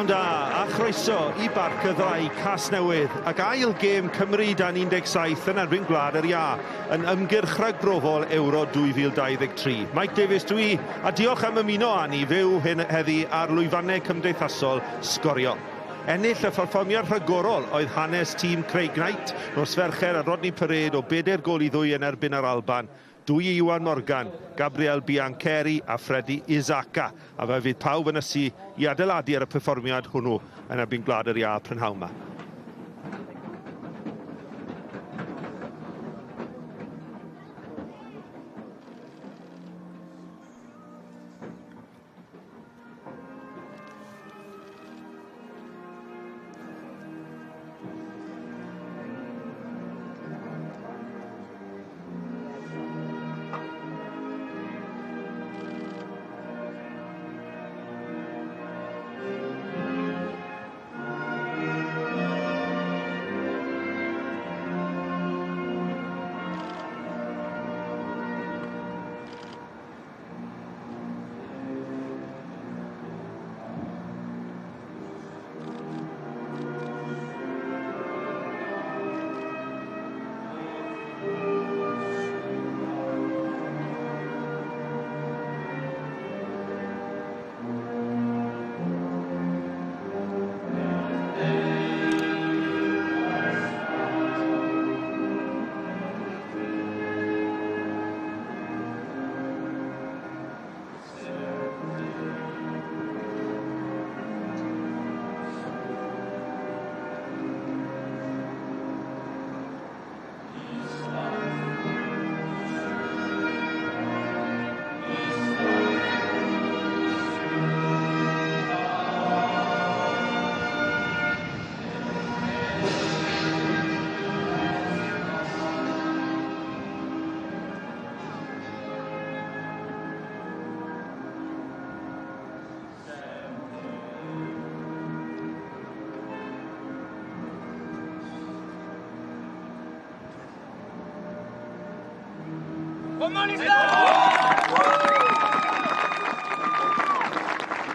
Prynhawn da a chroeso i Barc y Ddraig Casnewydd ac ail gêm Cymru dan 17 yn erbyn Gwlad yr Iâ yn ymgyrch ragbrofol Euro 2023. Mike Davies dwi a diolch am ymuno â ni fyw hyn heddi ar lwyfannau cymdeithasol Sgorio. Ennill y perfformiad rhagorol oedd hanes tîm Craig Knight nos Fercher ar Rodney Parade o 4 gôl i 2 yn erbyn yr Alban. Dwy i Iwan Morgan, Gabriel Biancheri a Freddie Issaka, a fe fydd pawb yn ysu i adeiladu ar y perfformiad hwnnw yn erbyn Gwlad yr Iâ prynhawn 'ma.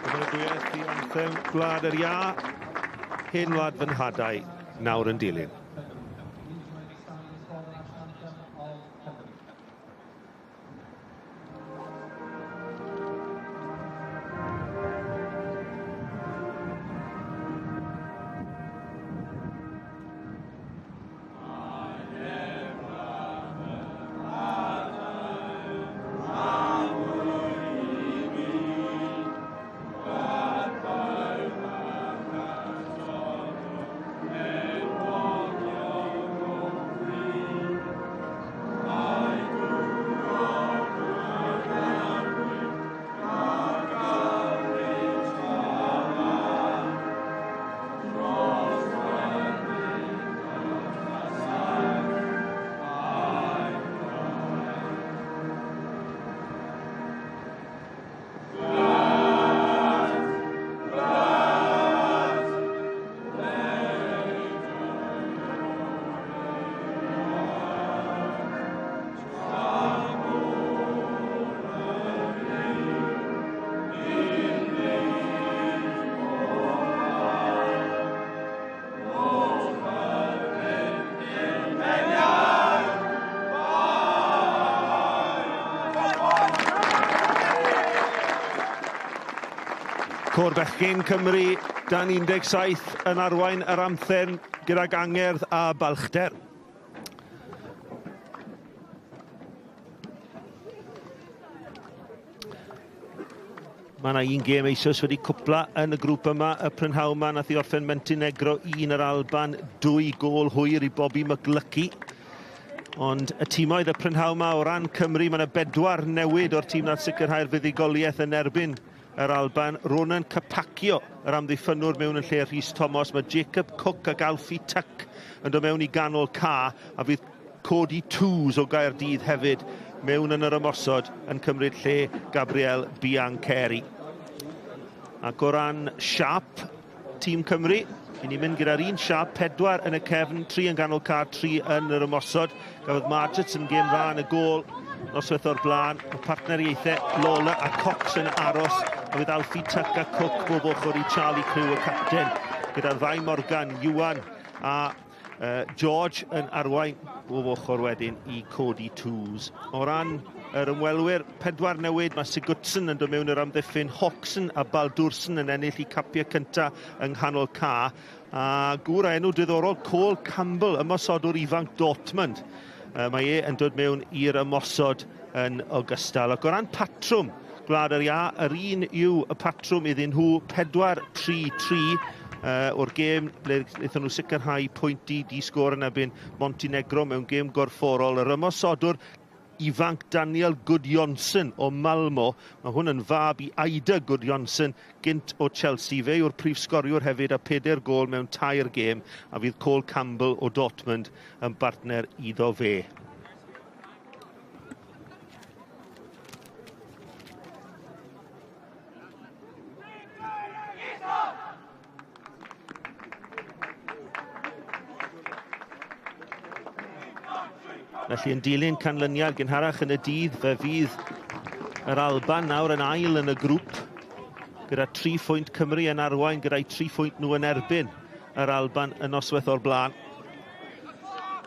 Cymeradwyaeth i anthem Gwlad yr Iâ, hen wlad fy nhadau, nawr yn dilyn. Côr Bechgyn Cymru dan 17 yn arwain yr anthem gydag angerdd a balchder. Mae yna un gêm eisoes wedi cwpla yn y grŵp yma y prynhawn yma. Nath i orffen Montenegro 1 yr Alban, 2 gôl hwyr i Bobby McLucky. Ond y timoedd y prynhawn yma o ran Cymru, mae yna 4 newid o'r tîm nath sicrhau'r fuddugoliaeth yn erbyn yr Alban. Ronan Kpakio, yr amddiffynnwr mewn yn lle Rhys Thomas. Mae Jacob Cook ac Alfie Tuck yn dod mewn i ganol ca, a fydd Cody Twos o Gaerdydd hefyd mewn yn yr ymosod yn cymryd lle Gabriel Biancheri. Ac o ran siâp tîm Cymru, i ni'n mynd gyda'r un siâp, 4 yn y cefn, 3 yn ganol ca, 3 yn yr ymosod. Gafodd Margetson gêm dda yn y gôl noswaith o'r blaen. Mae partneriaethau Lawler a Cox yn aros A fydd Alfie Tuck a Cook bob ochr i Charlie Crew, y capten, gyda'r ddau Morgan, Iwan a George yn arwain bob ochr wedyn i Cody Twos. O ran yr ymwelwyr, 4 newid, mae Sigurdsson yn dod mewn i'r amddiffyn, Hodgson a Baldursson yn ennill i capiau cyntaf yng nghanol ca. A gŵr a enw diddorol, Cole Campbell, ymosodwr ifanc Dortmund. Mae e yn dod mewn i'r ymosod yn ogystal. Ac o ran patrwm Gwlad yr Iâ, yr un yw y patrwm iddyn nhw, 4-3-3 o'r gêm ble wnaethon nhw sicrhau pwynt i di sgôr yn erbyn Montenegro mewn gêm gorfforol. Yr ymosodwr ifanc Daniel Gudjonsson o Malmo, mae hwn yn fab i Aida Gudjonsson gynt o Chelsea. Fe yw'r prif sgoriwr hefyd a 4 gôl mewn 3 gêm, a fydd Cole Campbell o Dortmund yn bartner iddo fe. Felly yn dilyn canlyniad gynharach yn y dydd, fe fydd yr Alban nawr yn ail yn y grŵp, gyda 3 phwynt Cymru yn arwain gyda'i 3 phwynt nhw yn erbyn yr Alban y noswaith o'r blaen.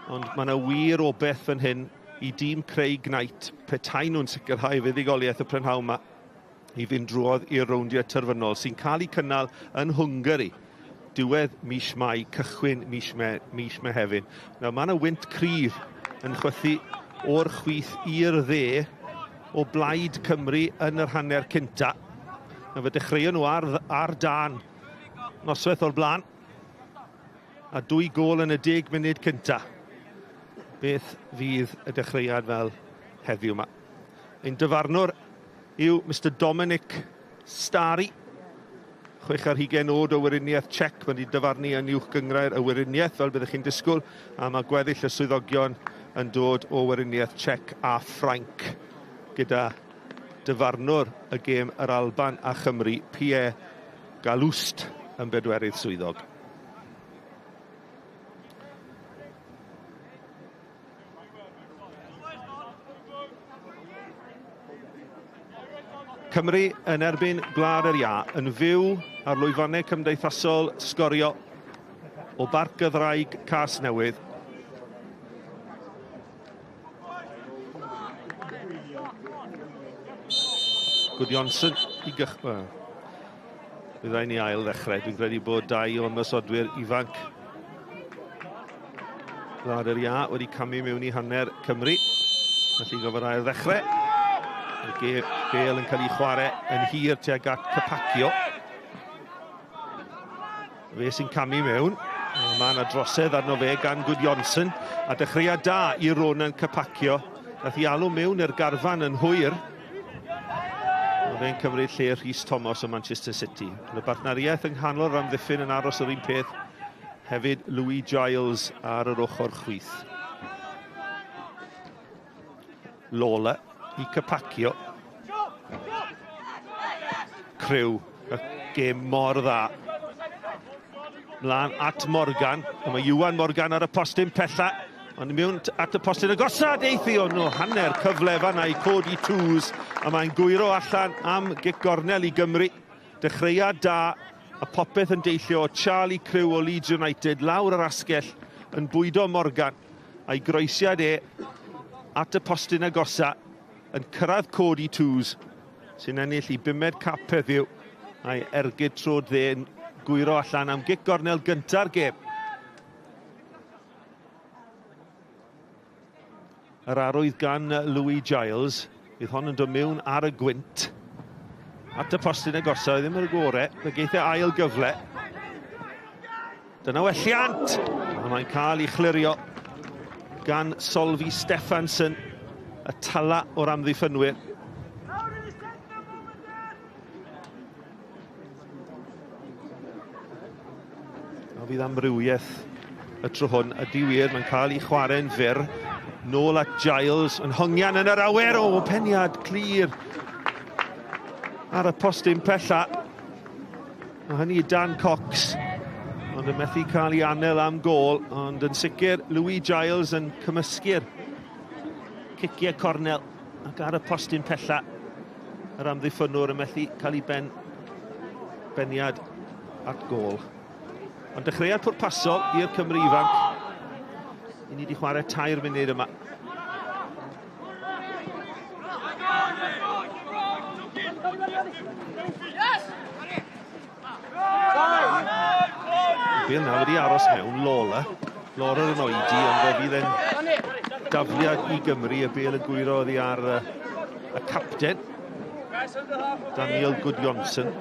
Ond mae yna wir obeith fan hyn i dîm Craig Knight, petai nhw'n sicrhau fuddugoliaeth y prynhawn yma, i fynd drwodd i'r rowndiau terfynol sy'n cael eu cynnal yn Hwngari diwedd mis Mai, cychwyn mis Mehefin. Nawr, mae yna wynt cryf yn chwythu o'r chwith i'r dde o blaid Cymru yn yr hanner cynta. Nawr, fe dechreuon nhw ar dan noswaith o'r blaen, a 2 gôl yn y 10 munud cynta. Beth fydd y dechreuad fel heddiw yma? Ein dyfarnwr yw Mr Dominic Stari, 26 oed o Weriniaeth Czech, mae wedi dyfarnu yn uwch gynghrair y Weriniaeth, fel byddwch chi'n disgwyl, a mae gweddill y swyddogion yn dod o Weriniaeth Czech a Ffrainc, gyda dyfarnwr y gêm yr Alban a Chymru, Pierre Galust, yn bedwerydd swyddog. Cymru yn erbyn Gwlad yr Iâ yn fyw ar lwyfannau cymdeithasol Sgorio o Barc y Ddraig Casnewydd. Gudjonsson i gychwyn. Byddai ni ail ddechrau. Dwi'n credu bod 2 o ymosodwyr ifanc Gwlad yr Iâ wedi camu mewn i hanner Cymru. Felly gofod ail ddechrau. Y gêl yn cael ei chwarae yn hir tuag at Kpakio. Fe sy'n camu mewn. Mae yna drosedd arno fe gan Gudjonsson. A dechreuad da i Ronan Kpakio. Nath i alw mewn i'r garfan yn hwyr. Mae fe'n cymryd lle Rhys Thomas o Manchester City. Y bartneriaeth yng nghanol yr amddiffyn yn aros yr un peth. Hefyd Louis Giles ar yr ochr chwith. Lola i Kpakio. Crew, y gêm mor dda. Mlaen at Morgan. A mae Iwan Morgan ar y postyn pella. Ond mewn at y postyn agosad eithi o'n nhw hanner cyfle fanna i Cody Twos. A mae'n gwyro allan am gic gornel i Gymru. Dechreuad da a popeth yn deillio o Charlie Crew o Leeds United lawr yr asgell yn bwydo Morgan a'i groesiad e at y postyn agosa yn cyrraedd Cody Twos sy'n ennill i 5med cap heddiw a'i ergyd trod dde yn gwyro allan am gic gornel gynta'r gêm. Yr arwydd gan Louis Giles, bydd hon yn dod mewn ar y gwynt. At y postyn agosa, ddim yr gore, fe geith e ail gyfle. Dyna welliant! A mae'n cael ei chlirio gan Solvi Stefansson, y tala o'r amddiffynwyr. A fydd amrywiaeth y tro hwn, ydy wir, mae'n cael ei chwarae'n fyr. Nôl at Giles, yn hongian yn yr awyr, o, peniad clir ar y postyn pella. A hynny i Dan Cox, ond yn methu cael ei anel am gôl, ond yn sicr Louis Giles yn cymysgu'r ciciau cornel ac ar y postyn pella. Yr amddiffynnwr yn methu cael ei ben beniad at gôl. Ond dechreuad pwrpasol i'r Cymru ifanc. I ni wedi chwarae tair munud yma. Bale na wedi aros mewn, Lola. Laura yn oedi, ond fe fydd e'n dafliad i Gymru, y bel yn gwyro oddi ar y capten, Daniel Gudjonsson.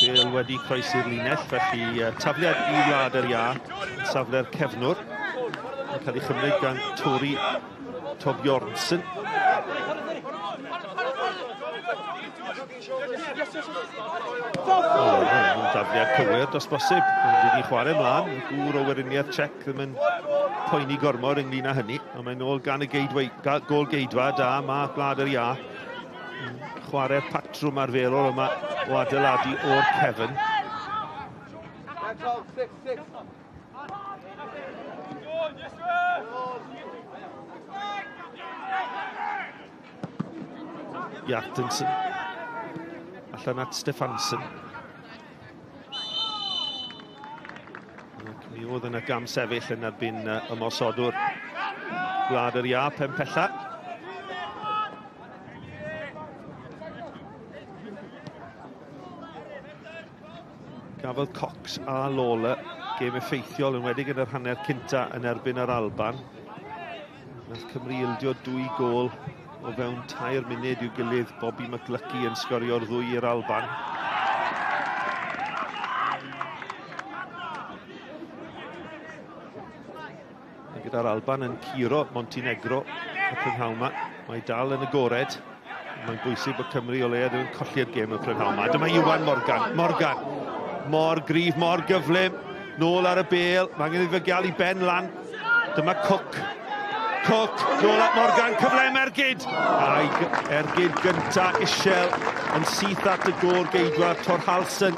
Bale wedi croesi'r linell, felly tafliad i Wlad yr Iâ, safle'r cefnwr, yn cael ei chymryd gan Tori Torbjornsen. O, yn dafliad cywir, dos bosib. Mae'n wedi chwarae mlaen. Y gŵr o Weriniaeth Czech ddim yn poeni gormod ynglyn â hynny. Ond mae'n ôl gan y geidwa, gol geidwad a mae Gwlad yr Iâ yn chwarae'r patrwm arferol yma o adeiladu o'r cefn. Hjartansson. Allan at Stefansson. Ac mi oedd yna gam sefyll yn erbyn ymosodwr Gwlad yr Iâ, pen pella. Gafodd Cox a Lawler gêm effeithiol yn wedig yn yr hanner cynta yn erbyn yr Alban. Nath Cymru ildio dwy gôl o fewn tair munud i'w gilydd. Bobby McLucky yn sgorio'r ddwy i'r Alban. A gyda'r Alban yn curo Montenegro y prynhawn yma, mae dal yn agored. Mae'n bwysig bod Cymru o leia ddim yn colli'r gêm y prynhawn yma. Dyma Iwan Morgan. Morgan. Mor gryf, mor gyflym. Nôl ar y bêl. Mae angen iddo gael ei ben lan. Dyma Cook. Cook, nôl at Morgan, cyfle am ergyd! A'i ergyd gynta Ishel yn syth at y gôr geidwad Thorhallsson.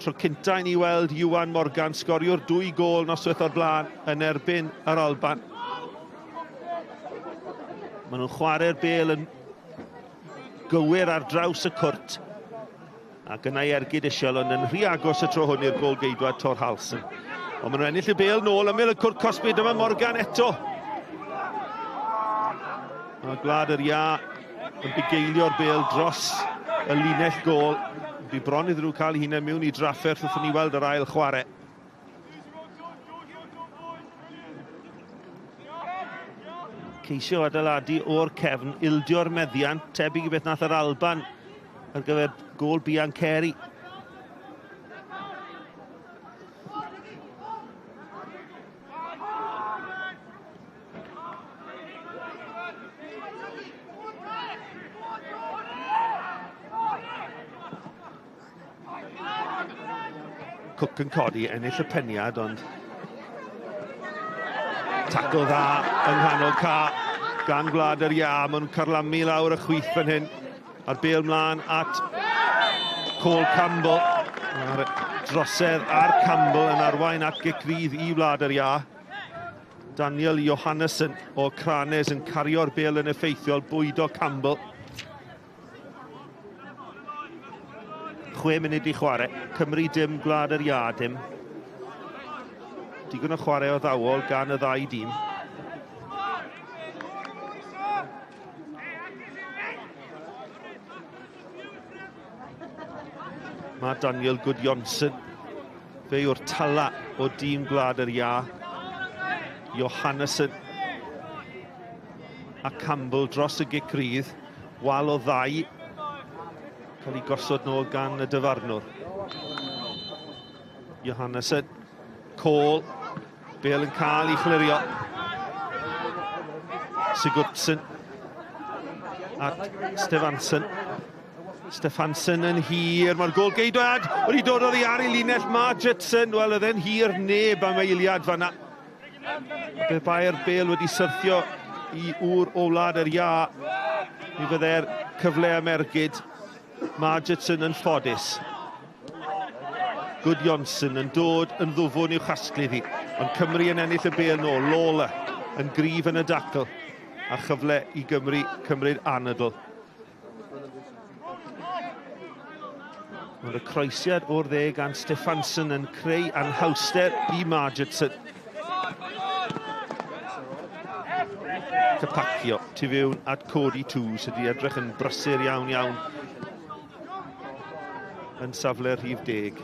Tro cynta i ni weld Iwan Morgan sgorio'r dwy gôl noswaith o'r blaen yn erbyn yr Alban. Maen nhw'n chwarae'r bêl yn gywir ar draws y cwrt. Ac yna i ergyd Ishel, ond yn rhy agos y tro hwn i'r gôl geidwad Thorhallsson. Ond maen nhw'n ennill y bêl nôl ymyl y cwrt cosbi, dyma Morgan eto. Mae Gwlad yr Iâ yn bugeilio'r bêl dros y linell gôl. Bu bron iddyn nhw cael eu hunain mewn i drafferth wrth i ni weld yr ail chwarae. Ceisio adeiladu o'r cefn, ildio'r meddiant, tebyg i beth nath yr Alban ar gyfer gôl Biancheri. Cook yn codi, ennill y peniad, ond tacl dda yng nghanol ca gan Gwlad yr Iâ. Maen nhw'n carlamu lawr y chwith fan hyn. A'r bêl mlaen at Cole Campbell. Mae'r drosedd ar Campbell yn arwain at gic rydd i Wlad yr Iâ. Daniel Johannesson o Cranes yn cario'r bêl yn effeithiol, bwydo Campbell. 6 munud i chwarae. Cymru dim, Gwlad yr Iâ dim. Digon o chwarae o ddawol gan y ddau dîm. Mae Daniel Gudjonsson, fe yw'r tala o dîm Gwlad yr Iâ. Johannesson a Campbell dros y gic rydd. Wal o ddau cael ei gosod nôl gan y dyfarnwr. Johannesson, Cole, Bale yn cael ei chlirio. Sigurdsson at Stefansson. Stefansson yn hir, mae'r gol geidwad wedi dod oddi ar ei linell. Mae Judson, wel oedd e'n hir neb am eiliad fanna. Pe bai'r bel wedi syrthio i ŵr o wlad yr iâ. Mi fydde'r cyfle am ergyd. Margetson yn ffodus. Gudjonsson yn dod yn ddwfwn i'w chasglu hi. Ond Cymru yn ennill y bêl nôl. Lawler yn gryf yn y dacl. A chyfle i Gymru cymryd anadl. Ond y croesiad o'r dde gan Stefansson yn creu anhawster i Margetson. Capacio tu fewn at Cody 2 sydd wedi edrych yn brysur iawn iawn yn safle rhif deg.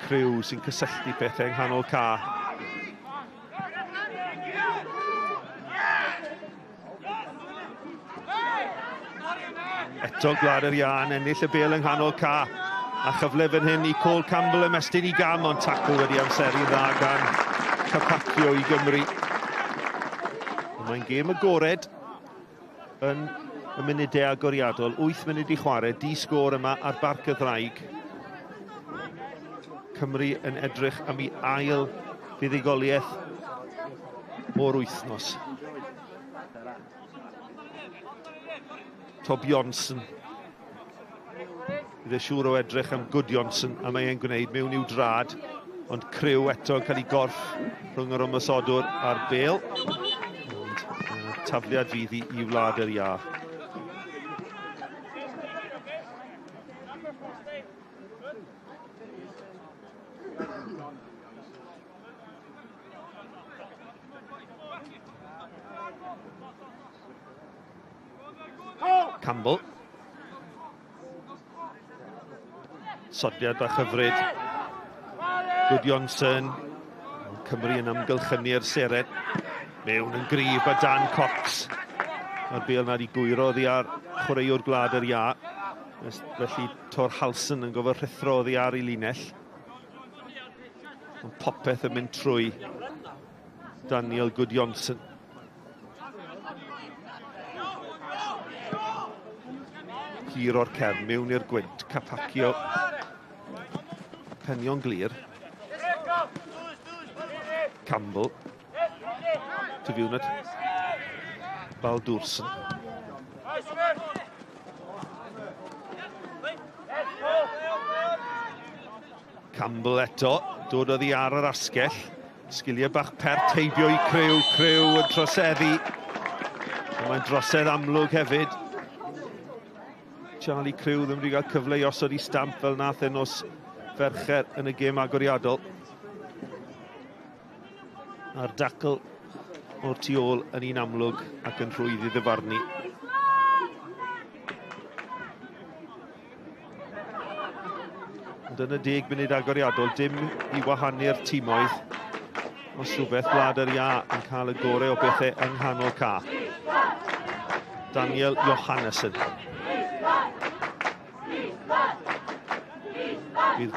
Criw sy'n cysylltu pethau yng nghanol ca. Eto Gwlad yr Iâ yn ennill y bêl yng nghanol ca. A chyfle fan hyn i Cole Campbell ymestyn i gam, ond tacl wedi amseru'n dda gan Capacio i Gymru. Mae'n gêm agored yn y munudau agoriadol. 8 munud i chwarae, di sgôr yma ar Barc y Ddraig. Cymru yn edrych am ei ail fuddugoliaeth o'r wythnos. Tob Johnson. Bydd e siŵr o edrych am Good Johnson, a mae e'n gwneud mewn i'w drad, ond criw eto yn cael ei gorff rhwng yr ymosodwr a'r bel. Ond tafliad fydd i, i wlad yr iâ. Campbell. Sodiad bach hyfryd. Gudjonsson. Cymru yn amgylchynu'r seren. Mewn yn gryf a Dan Cox. Mae'r bel na wedi gwyro oddi ar chwaraewr gwlad yr ia. Felly Tor Halsen yn gofod rhuthro oddi ar ei linell. Ond popeth yn mynd trwy Daniel Gudjonsson. Hir o'r cefn, mewn i'r gwynt, Capacio. Penio'n glir. Campbell. Tu fewn at Baldursson. Campbell eto, dod oddi ar yr asgell. Sgiliau bach pert heibio i Crew, Crew yn troseddu. Mae'n drosedd amlwg hefyd. Charlie Crew ddim wedi cael cyfle i osod i stamp fel nath e nos Fercher yn y gêm agoriadol. A'r dacl o'r tu ôl yn un amlwg ac yn rhwydd i ddyfarnu. Ond yn y deg munud agoriadol, dim i wahanu'r timoedd. Os rhywbeth, Gwlad yr Iâ yn cael y gorau o bethau yng nghanol ca. Daniel Johannesson. Bydd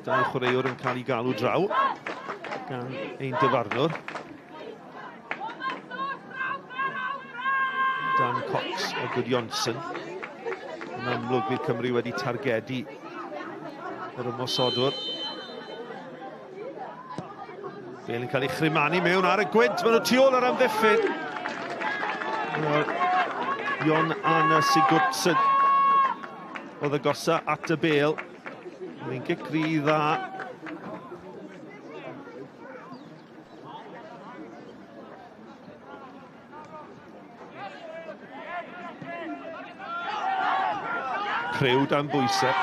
Dau chwaraewr yn cael ei galw draw gan ein dyfarnwr. Dan Cox a Gudjonsson. Yn amlwg bydd Cymru wedi targedu yr ymosodwr. Bale yn cael ei chrymanu mewn ar y gwynt. Maen nhw tu ôl yr amddiffyn. Jon Arne Sigurdsson oedd agosa at y bel. Mae'n gic rhy dda. Crew dan bwysau.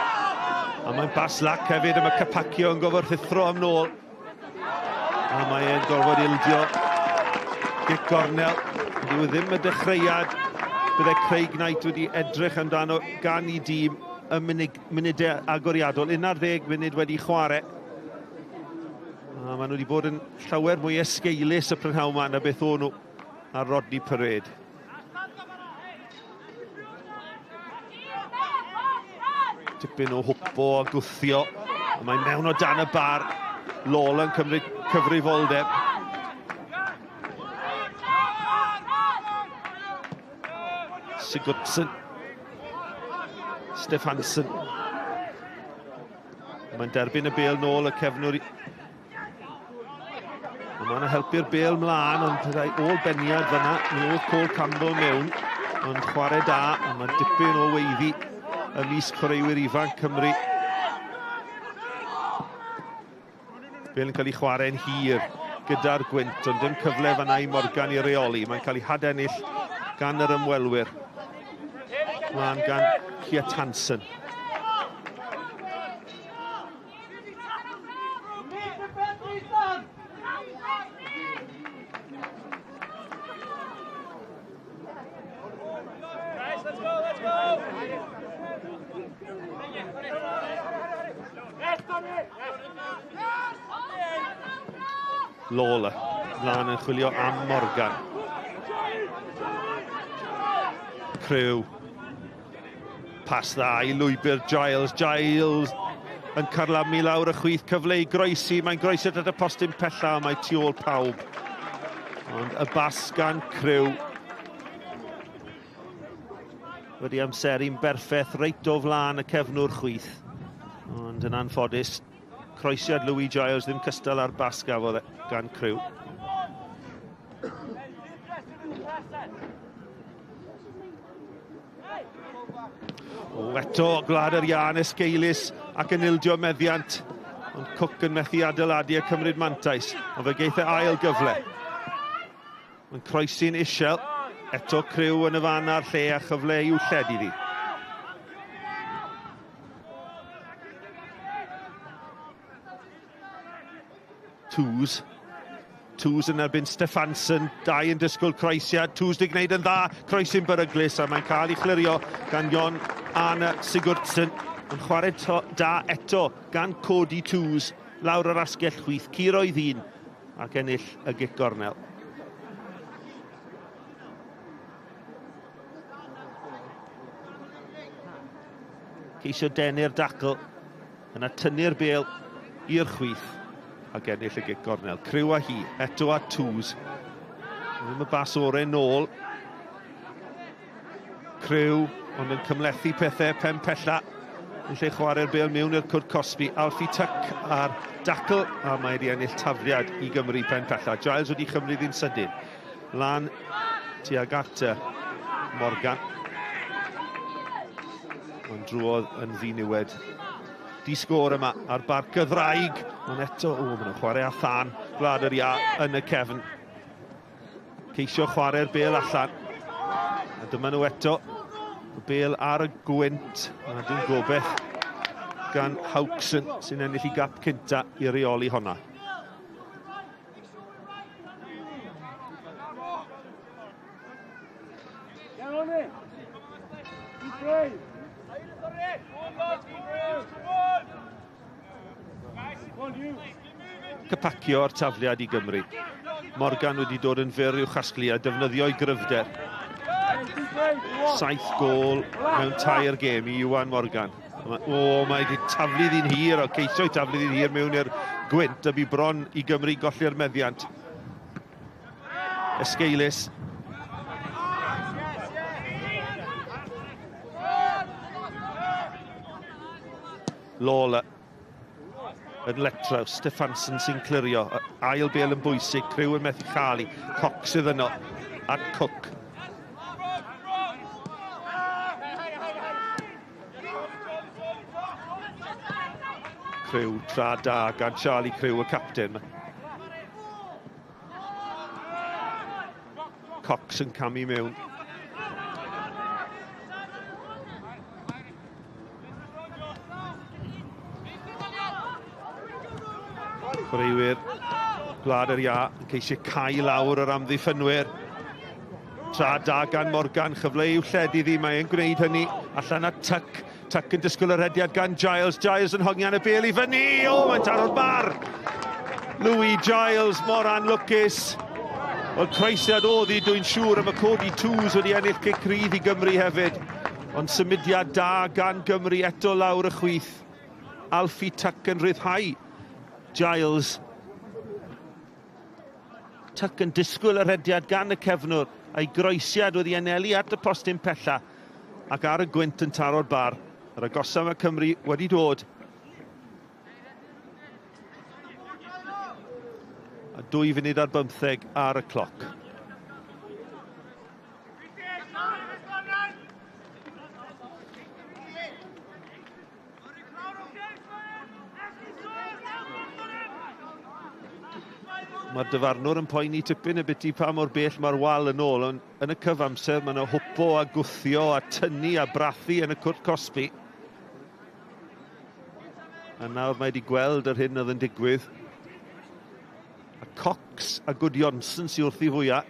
A mae'n bas lac hefyd, a mae Capacio yn gofod rhuthro am nôl. A mae e'n gorfod ildio gic gornel. Dyw e ddim y dechreuad bydde Craig Knight wedi edrych amdano gan i dîm y munudau agoriadol. 11 munud wedi chwarae. A maen nhw wedi bod yn llawer mwy esgeulus y prynhawn yma na beth o'n nhw ar Rodney Parade. Tipyn o hwpo a gwthio. A mae mewn o dan y bar. Lawler yn cymryd cyfrifoldeb. Sigurdsson. Stefansson. Mae'n derbyn y bêl nôl y cefnwr. Mae yna helpu'r bêl mlaen, ond byddai ôl beniad fyna. Mi oedd Cole Campbell mewn, ond chwarae da, a mae dipyn o weiddi ymysg chwaraewyr ifanc Cymru. Bêl yn cael ei chwarae'n hir gyda'r gwynt, ond dim cyfle fanna i Morgan i reoli. Mae'n cael ei hadennill gan yr ymwelwyr. Mlaen gan Kiat Hansen. Lawler, mlaen yn chwilio am Morgan. Crew. Pas dda i lwybr Giles. Giles yn carlamu lawr y chwith, cyfle i groesi. Mae'n groesi at y postyn pella, ond mae tu ôl pawb. Ond y bas gan Crew wedi amseru'n berffaith reit o flaen y cefnwr chwith. Ond yn anffodus, croesiad Louis Giles ddim cystal â'r bas gafodd e gan Crew. O, eto Gwlad yr Iâ yn esgeulus ac yn ildio meddiant. Ond Cook yn methu adeiladu a cymryd mantais. Ond fe geith e ail gyfle. Mae'n croesi'n isiel. Eto Crew yn y fan a'r lle a chyfle i'w lled iddi. Twos. Twos yn erbyn Stefansson. Dau yn disgwyl croesiad. Twos di gwneud yn dda. Croesi'n beryglus a mae'n cael ei chlirio gan Jon Arne Sigurdsson. Yn chwarae da eto gan Cody Twos lawr yr asgell chwith. Curo i ddyn ac ennill y gic gornel. Ceisio denu'r dacl. Yna tynnu'r bêl i'r chwith ac ennill y gic gornel. Crew a hi, eto a Twos. Ddim y bas orau nôl. Crew, ond yn cymhlethu pethau pen pella. Yn lle chwarae'r bêl mewn i'r cwrt cosbi. Alfie Tuck ar dacl, a mae wedi ennill tafliad i Gymru pen pella. Giles wedi chymryd hi'n sydyn. Lan tuag at Morgan. Ond drwodd yn ddiniwed. Di sgôr yma ar Barc y Ddraig. Ond eto, o, maen nhw'n chwarae â thân Gwlad yr Iâ yn y cefn. Ceisio chwarae'r bêl allan. A dyma nhw eto. Y bêl ar y gwynt. A dim gobeith gan Hawkson sy'n ennill i gap cynta i reoli honna. Cypacio'r tafliad i Gymru. Morgan wedi dod yn fyr i'w chasglu a defnyddio'i gryfder. 7 gôl mewn 3 gêm i Iwan Morgan. O, mae wedi taflu ddi'n hir, o ceisio'i taflu ddi'n hir mewn i'r gwynt, a bu bron i Gymru golli'r meddiant. Esgeulus. Lawler yn letraw, Stefansson sy'n clirio. Ail bêl yn bwysig, Crew yn methu chael i. Cox sydd yno, at Cook. Crew tra da gan Charlie Crew, y capten. Cox yn camu mewn. Chwaraewyr Gwlad yr Iâ yn ceisio cau lawr yr amddiffynwyr. Tra da gan Morgan, chyfle i'w lled iddi, mae'n gwneud hynny. Allan at Tuck, Tuck yn disgwyl y rhediad gan Giles, Giles yn hongian y bêl i fyny, o, mae'n taro'r bar! Louis Giles, mor anlwcus. Wel, croesiad oedd hi, dwi'n siŵr, am y Cody Twos wedi ennill cic rydd i Gymru hefyd. Ond symudiad da gan Gymru eto lawr y chwith. Alfie Tuck yn rhyddhau Giles. Tuck yn disgwyl y rhediad gan y cefnwr, a'i groesiad wedi anelu at y postyn pella, ac ar y gwynt yn taro'r bar. Yr agosaf mae Cymru wedi dod. 2 funud ar 15 ar y cloc. Mae'r dyfarnwr yn poeni tipyn y biti pa mor bell mae'r wal yn ôl, ond yn y cyfamser mae yna hwpo a gwthio a tynnu a brathu yn y cwrt cosbi. A nawr mae wedi gweld yr hyn oedd yn digwydd. A Cox a Gudjonsson sy'n wrthi fwyaf.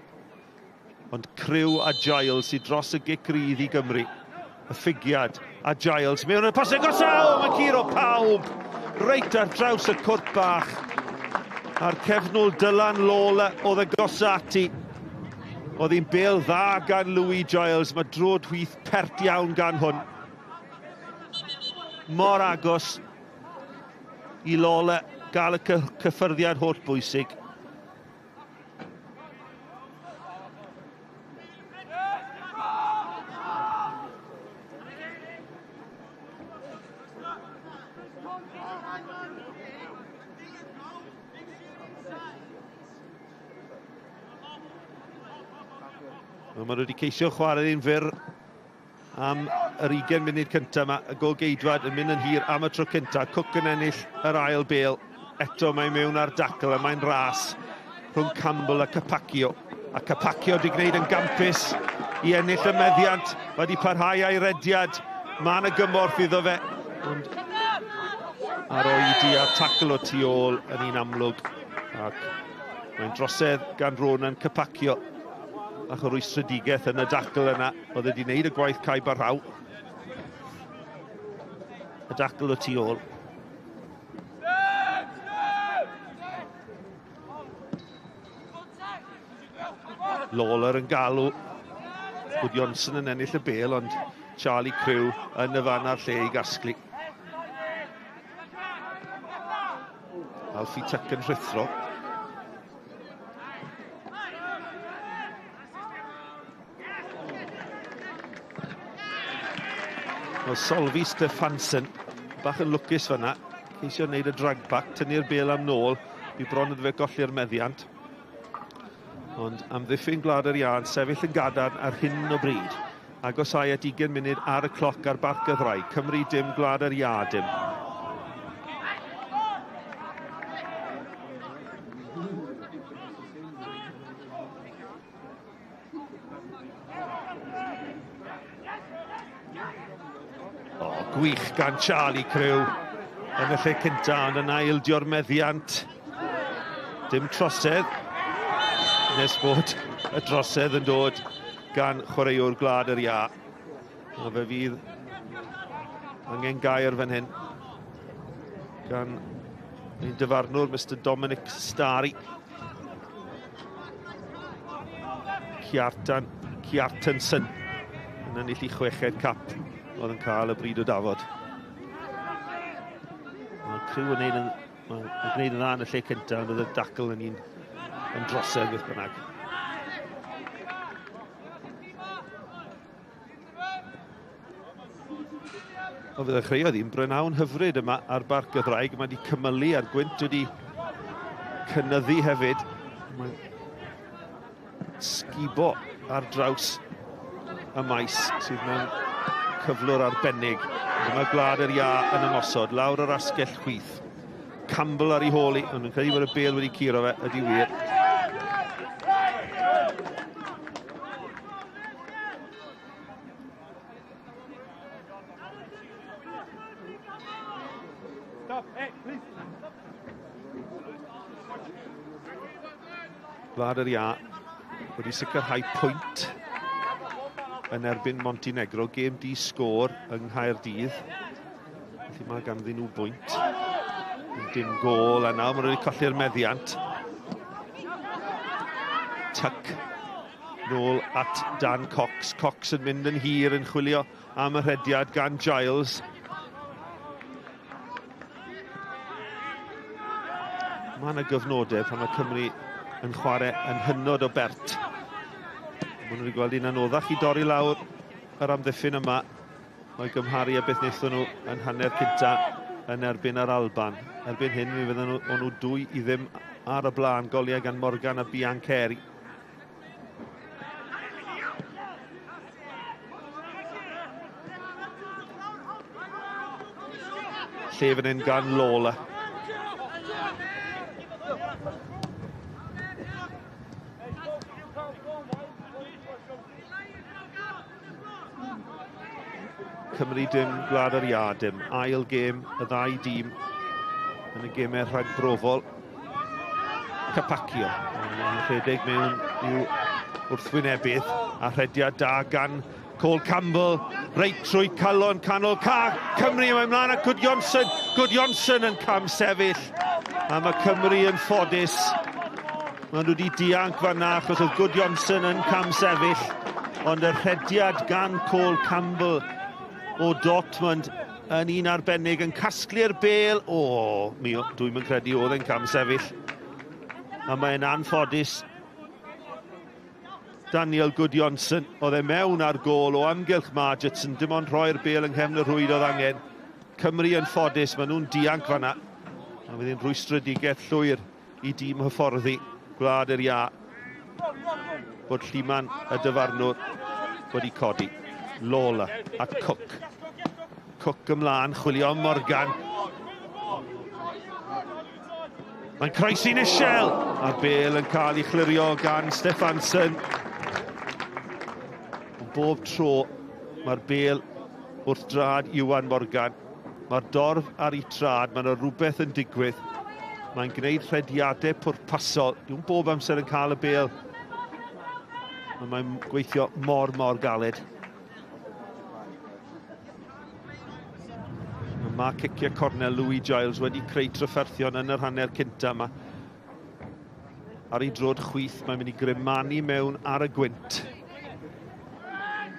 Ond Crew a Giles sydd dros y gic rydd i Gymru. Y ffigiad a Giles mewn y pas agosaf! Mae'n curo pawb reit ar draws y cwrt bach. A'r cefnol Dylan Lawler oedd agosa ati. Oedd hi'n bel dda gan Louis Giles. Mae drod chwith pert iawn gan hwn. Mor agos i Lawler gael y cyffyrddiad holl bwysig. Wel, maen nhw wedi ceisio chwarae'r un fyr am yr 20 munud cyntaf yma. Y gol geidwad yn mynd yn hir am y tro cyntaf. Cook yn ennill yr ail bel. Eto mae mewn ar dacl a mae'n ras rhwng Campbell a Capaccio. A Capaccio wedi gwneud yn gampus i ennill y meddiant. Mae wedi parhau a'i rediad. Mae yna gymorth iddo fe. Ond ar oedi a'r tacl o tu ôl yn un amlwg. Ac mae'n drosedd gan Ronan Capaccio. Ac o rwystredigaeth yn y dacl yna. Oedd wedi gwneud y gwaith cae barhaw. Y dacl o tu ôl. Lawler yn galw. Wood Johnson yn ennill y bel, ond Charlie Crew yn y fan a'r lle i gasglu. Alfie Tuck yn rhuthro. Wel, Solfi Stefansson, bach yn lwcus fyna, ceisio wneud y drag back, tynnu'r bel am nôl, bu bron iddo fe golli'r meddiant. Ond amddiffyn Gwlad yr Iâ yn sefyll yn gadarn ar hyn o bryd. Agosau at 20 munud ar y cloc ar Barc y Ddraig. Cymru dim, Gwlad yr Iâ dim. O, gwych gan Charlie Crew yn y lle cynta, ond yna ildio'r meddiant. Dim trosedd, nes bod y drosedd yn dod gan chwaraewr Gwlad yr Iâ. A fe fydd angen gair fan hyn gan ein dyfarnwr, Mr Dominic Stari. Kjartan Kjartansson yn ennill i chweched cap oedd yn cael y bryd o dafod. Mae'r criw yn gwneud yn, yn gwneud yn dda yn y lle cyntaf, ond oedd y dacl yn un yn drosedd beth bynnag. Wel, fe ddechreuodd hi'n brynhawn hyfryd yma ar Barc y Ddraig. Mae wedi cymylu a'r gwynt wedi cynyddu hefyd. Mae'n sgubo ar draws y maes sydd mewn cyflwr arbennig. Dyma Gwlad yr Iâ yn ymosod, lawr yr asgell chwith. Campbell ar ei hôl i, ond yn credu bod y bêl wedi curo fe, ydy wir. Gwlad yr Iâ wedi sicrhau pwynt yn erbyn Montenegro, gêm di sgôr yng Nghaerdydd. Felly mae ganddyn nhw bwynt. Dim gôl, a nawr maen nhw wedi colli'r meddiant. Tuck nôl at Dan Cox. Cox yn mynd yn hir yn chwilio am y rhediad gan Giles. Mae yna gyfnodau pan mae Cymru yn chwarae yn hynod o bert. Maen nhw wedi gweld un anoddach i dorri lawr yr amddiffyn yma o'i gymharu â beth wnaethon nhw yn hanner cynta yn erbyn yr Alban. Erbyn hyn, mi fydden nhw, o'n nhw 2-0 ar y blaen, goliau gan Morgan a Biancheri. Lle fan hyn gan Lola. Cymru dim, Gwlad yr Iâ dim. Ail gêm y ddau dîm yn y gemau rhagbrofol. Capaccio yn rhedeg mewn i'w wrthwynebydd a rhediad da gan Cole Campbell reit trwy calon canol ca. Cymru yma ymlaen a Gudjonsson. Gudjonsson yn cam sefyll. A mae Cymru yn ffodus. Maen nhw wedi dianc fanna achos oedd Gudjonsson yn cam sefyll. Ond y rhediad gan Cole Campbell o Dortmund yn un arbennig yn casglu'r bêl. O, mi, dwi'n mynd credu oedd e'n cam sefyll. A mae'n anffodus. Daniel Gudjonsson, oedd e mewn ar gôl o amgylch Margetson, dim ond rhoi'r bêl yng nghefn y rhwyd oedd angen. Cymru yn ffodus, maen nhw'n dianc fanna. A fydd hi'n rhwystredigaeth llwyr i dîm hyfforddi Gwlad yr Iâ bod Lluman y dyfarnwr wedi codi. Lola at Cook. Cook ymlaen, chwilio am Morgan. Mae'n croesi'n isel, a'r bêl yn cael ei chlirio gan Stefansson. Bob tro mae'r bêl wrth drad Iwan Morgan. Mae'r dorf ar ei trad, mae yna rhywbeth yn digwydd. Mae'n gwneud rhediadau pwrpasol. Dwi'n bob amser yn cael y bêl. Ond mae'n gweithio mor, mor galed. Mae ciciau cornel Louis Giles wedi creu trafferthion yn yr hanner cynta yma. Ar ei drod chwith, mae'n mynd i grymanu mewn ar y gwynt.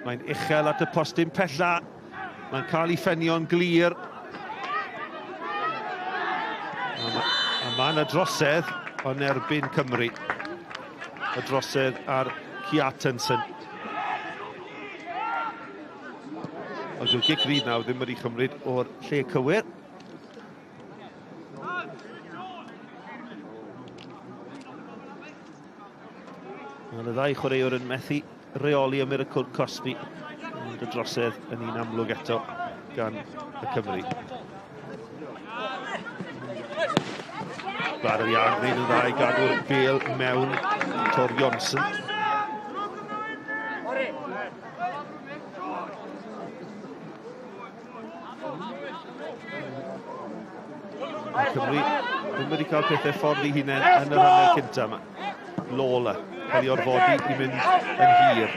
Mae'n uchel at y postyn pella. Mae'n cael ei ffenio'n glir. A mae yna drosedd yn erbyn Cymru. Y drosedd ar Kjartansson. Ond dyw'r gic rydd nawr ddim wedi chymryd o'r lle cywir. Mae y ddau chwaraewr yn methu reoli ymyr y cwrt cosbi. Ond y drosedd yn un amlwg eto gan y Cymru. Gwlad yr Iâ yn gwneud yn dda i gadw'r bêl mewn Tor Johnson. Mae Cymru ddim wedi cael pethau ffordd i hunain yn yr hanner cyntaf yma. Lola, cael ei orfodi i mynd yn hir.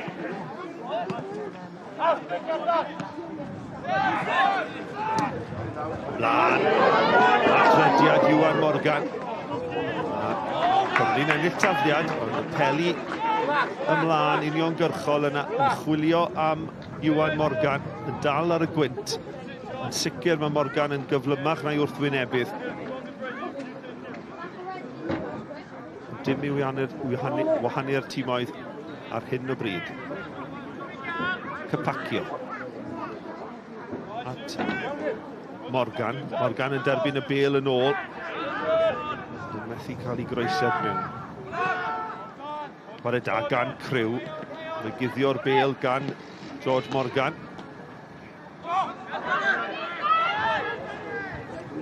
Lan, achrediad Iwan Morgan. Cymru'n ennill tafliad, ond y peli ymlaen uniongyrchol yna yn chwilio am Iwan Morgan, yn dal ar y gwynt. Yn sicr mae Morgan yn gyflymach na'i wrthwynebydd. Dim i wahanu'r timoedd ar hyn o bryd. Cypacio. At Morgan. Morgan yn derbyn y bêl yn ôl. Yn methu cael ei groesiad mewn. Chwarae da gan Crew. Mae guddio'r bêl gan George Morgan.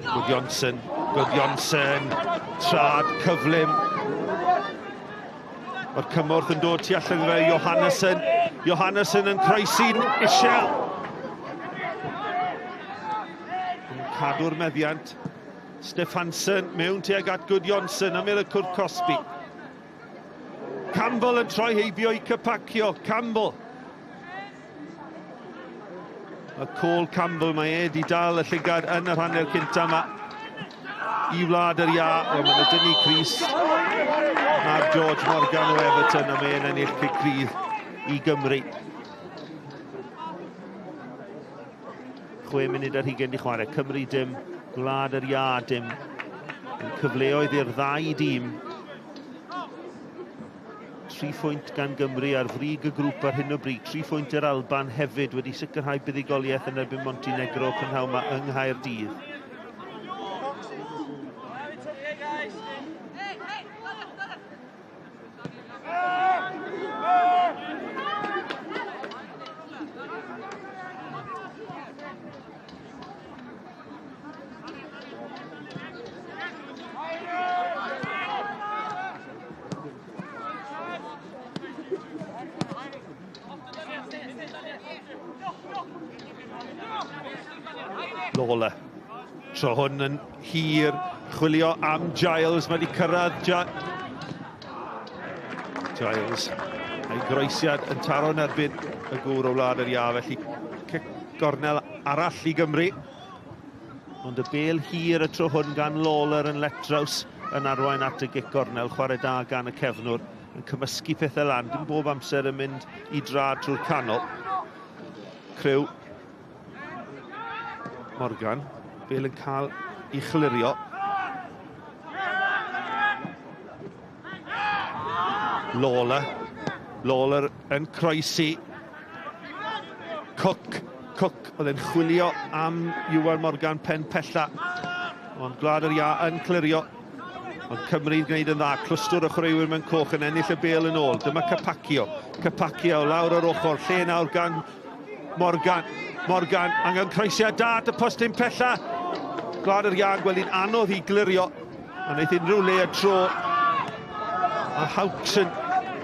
Gudjonsson, Gudjonsson, trad cyflym. Mae'r cymorth yn dod tu allan fe Johannesson. Johannesson yn croesi'n isel. Yn cadw'r meddiant. Stefansson mewn tuag at Gudjonsson ymyl y cwrt cosbi. Campbell yn troi heibio i Cypacio. Campbell. Y Cole Campbell, mae e di dal y llygad yn yr hanner cynta yma i Wlad yr Iâ. Wel, mae'n dynnu Cris ar George Morgan o Everton a mae'n ennill cic rydd i Gymru. 6 munud ar hugain di chwarae. Cymru dim, Gwlad yr Iâ dim. Cyfleoedd i'r ddau dîm. 3 phwynt gan Gymru ar frig y grŵp ar hyn o bryd. 3 phwynt i'r Alban hefyd wedi sicrhau buddugoliaeth yn erbyn Montenegro prynhawn yma yng Nghaerdydd. Lawler. Tro hwn yn hir, chwilio am Giles, mae wedi cyrraedd Giles. A'i groesiad yn taro yn erbyn y gŵr o Wlad yr Iâ, felly cic gornel arall i Gymru. Ond y bêl hir y tro hwn gan Lawler yn letraws yn arwain at y gic gornel, chwarae da gan y cefnwr, yn cymysgu pethau lan, dim bob amser yn mynd i drad trwy'r canol. Crew Morgan, bêl yn cael ei chlirio. Lawler. Lawler yn croesi. Cook. Cook oedd yn chwilio am Iwan Morgan pen pella. Ond Gwlad yr Iâ yn clirio. Ond Cymru'n gwneud yn dda. Clwstwr o chwaraewyr mewn coch yn ennill y bêl yn ôl. Dyma Kpakio. Kpakio lawr yr ochr. Lle nawr gan Morgan. Morgan angen croesiad da at y postyn pella. Gwlad yr Iâ gweld hi'n anodd i glirio. A wneith unrhyw le y tro. A Hawkson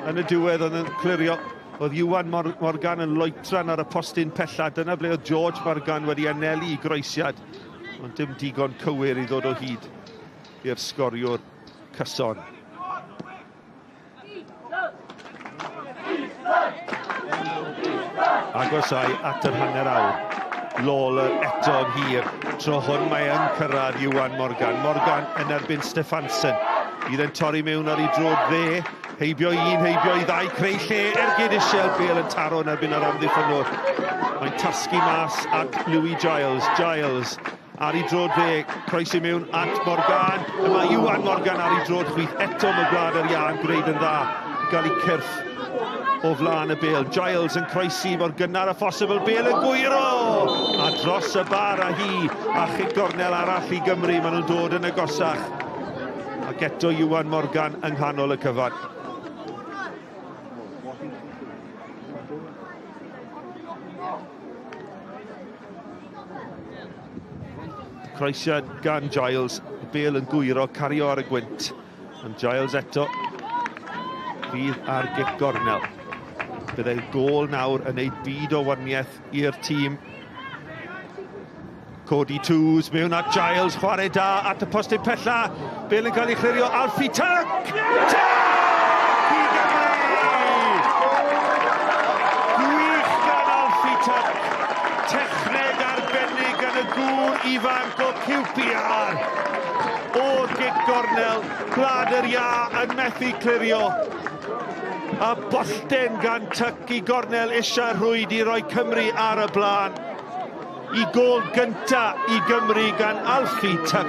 yn y diwedd oedd yn clirio. Oedd Iwan Morgan yn loetran ar y postyn pella. Dyna ble oedd George Morgan wedi anelu i groesiad. Ond dim digon cywir i ddod o hyd i'r sgoriwr cyson. Agosau at yr hanner awr. Lawler eto yn hir. Tro hwn mae yn cyrraedd Iwan Morgan. Morgan yn erbyn Stefansson. Bydd yn torri mewn ar ei drod dde. Heibio un, heibio i ddau, creu lle, ergyd isiel, bêl yn taro yn erbyn yr amddiffynnwr. Mae'n tasgu mas at Louis Giles. Giles ar ei drod dde, croesi mewn at Morgan. Yma Iwan Morgan ar ei drod chwith. Eto mae Gwlad yr Iâ yn gwneud yn dda i gael ei cyrff o flaen y bêl. Giles yn croesi mor gynnar a phosibl, bêl yn gwyro! A dros y bar a hi, a chic gornel arall i Gymru, maen nhw'n dod yn agosach. Ac eto Iwan Morgan yng nghanol y cyfan. Croesiad gan Giles, y bêl yn gwyro, cario ar y gwynt. Ond Giles eto fydd ar gic gornel. Byddai gôl nawr yn ei byd o waniaeth i'r tîm. Cody Twos mewn at Giles, chwarae da at y postyn pella. Bêl yn cael ei chlirio, Alfie Tuck! Tuck i Gymru! Gwych gan Alfie Tuck! Techneg arbennig gan y gŵr ifanc o QPR. O'r gic gornel, Gwlad yr Iâ yn methu clirio. A bollten gan Tuck i gornel eisiau rhwyd i roi Cymru ar y blaen. I gôl gynta i Gymru gan Alfie Tuck.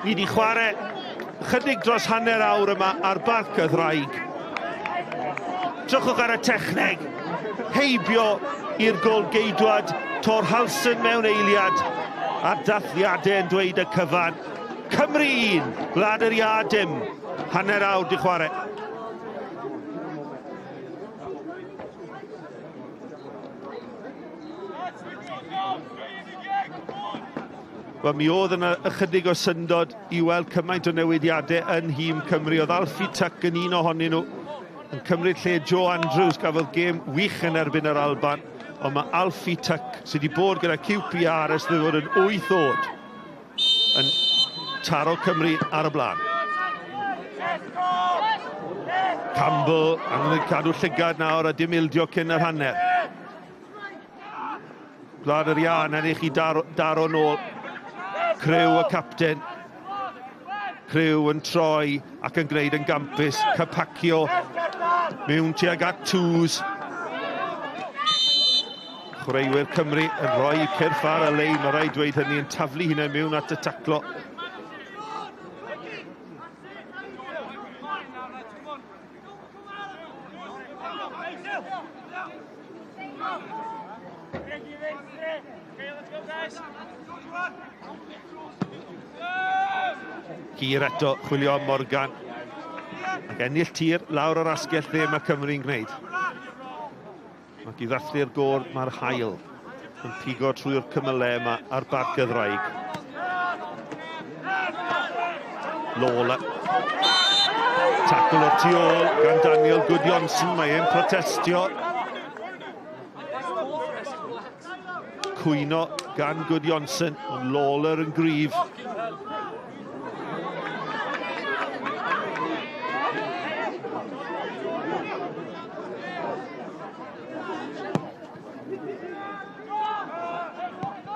Ni wedi chwarae chydig dros hanner awr yma ar Barc y Ddraig. Drychwch ar y techneg. Heibio i'r gôl geidwad Tor Halsen mewn eiliad. A dathliadau yn dweud y cyfan. Cymru 1, Gwlad yr Iâ dim. Hanner awr di chwarae. Wel, mi oedd yna ychydig o syndod i weld cymaint o newidiadau yn nhîm Cymru. Oedd Alfie Tuck yn un ohonyn nhw yn cymryd lle Joe Andrews, gafodd gêm wych yn erbyn yr Alban. Ond mae Alfie Tuck, sydd wedi bod gyda QPR ers iddo fod yn 8 oed, yn taro Cymru ar y blaen. Campbell angen cadw llygad nawr a dim ildio cyn yr hanner. Gwlad yr Iâ yn ennill i daro, daro nôl. Crew y capten. Crew yn troi ac yn gwneud yn gampus. Kpakio mewn tuag at Twos. Chwaraewyr Cymru yn rhoi cyrff ar y lein, mae rhaid dweud hynny, yn taflu hynny mewn at y taclo. Hir eto, chwilio am Morgan. Ac ennill tir lawr o'r asgell dde mae Cymru'n gwneud. Ac i ddathlu'r gôr mae'r haul yn pigo trwy'r cymylau yma ar Barc y Ddraig. Lawler. Tackle o'r tu ôl gan Daniel Gudjonsson. Mae e'n protestio. Cwyno gan Gudjohnsen, ond Lawler yn gryf.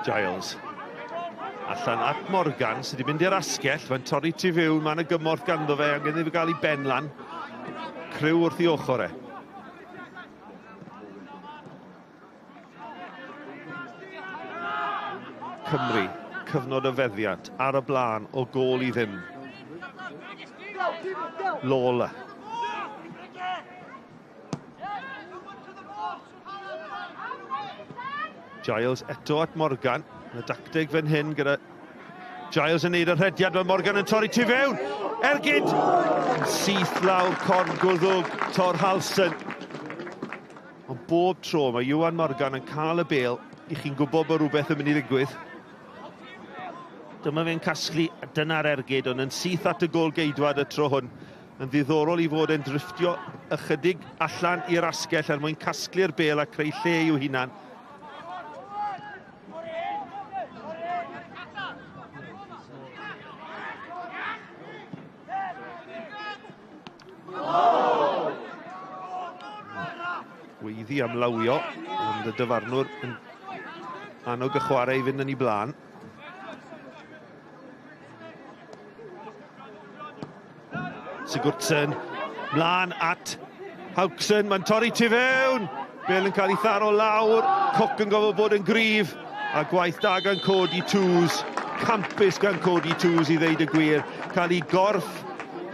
Giles. Allan at Morgan, sydd wedi mynd i'r asgell, mae'n torri tu fewn, mae'n y gymorth ganddo fe, angen iddo fe gael ei ben lan. Crew wrth ei ochr e. Cymru, cyfnod o feddiant, ar y blaen, o gôl i ddim. Lawler. Giles eto at Morgan. Y dacteg fan hyn gyda Giles yn neud y rhediad, mae Morgan yn torri tu fewn. Ergyd! Syth lawr corn gwddwg Tor Halsen. Ond bob tro mae Iwan Morgan yn cael y bêl, i chi'n gwybod bod rhywbeth yn mynd i ddigwydd. Dyma fe'n casglu, dyna'r ergyd, ond yn syth at y gôl geidwad y tro hwn. Yn ddiddorol i fod e'n drifftio ychydig allan i'r asgell er mwyn casglu'r bêl a creu lle i'w hunan. Weiddi am lawio, ond y dyfarnwr yn annog y chwarae i fynd yn ei blaen. Sigurdsson, mlaen at Hauksson, mae'n torri tu fewn! Bale yn cael ei tharo lawr, Cook yn gofod bod yn gryf, a gwaith da gan Cody Twos, campus gan Cody Twos i ddeud y gwir, cael ei gorff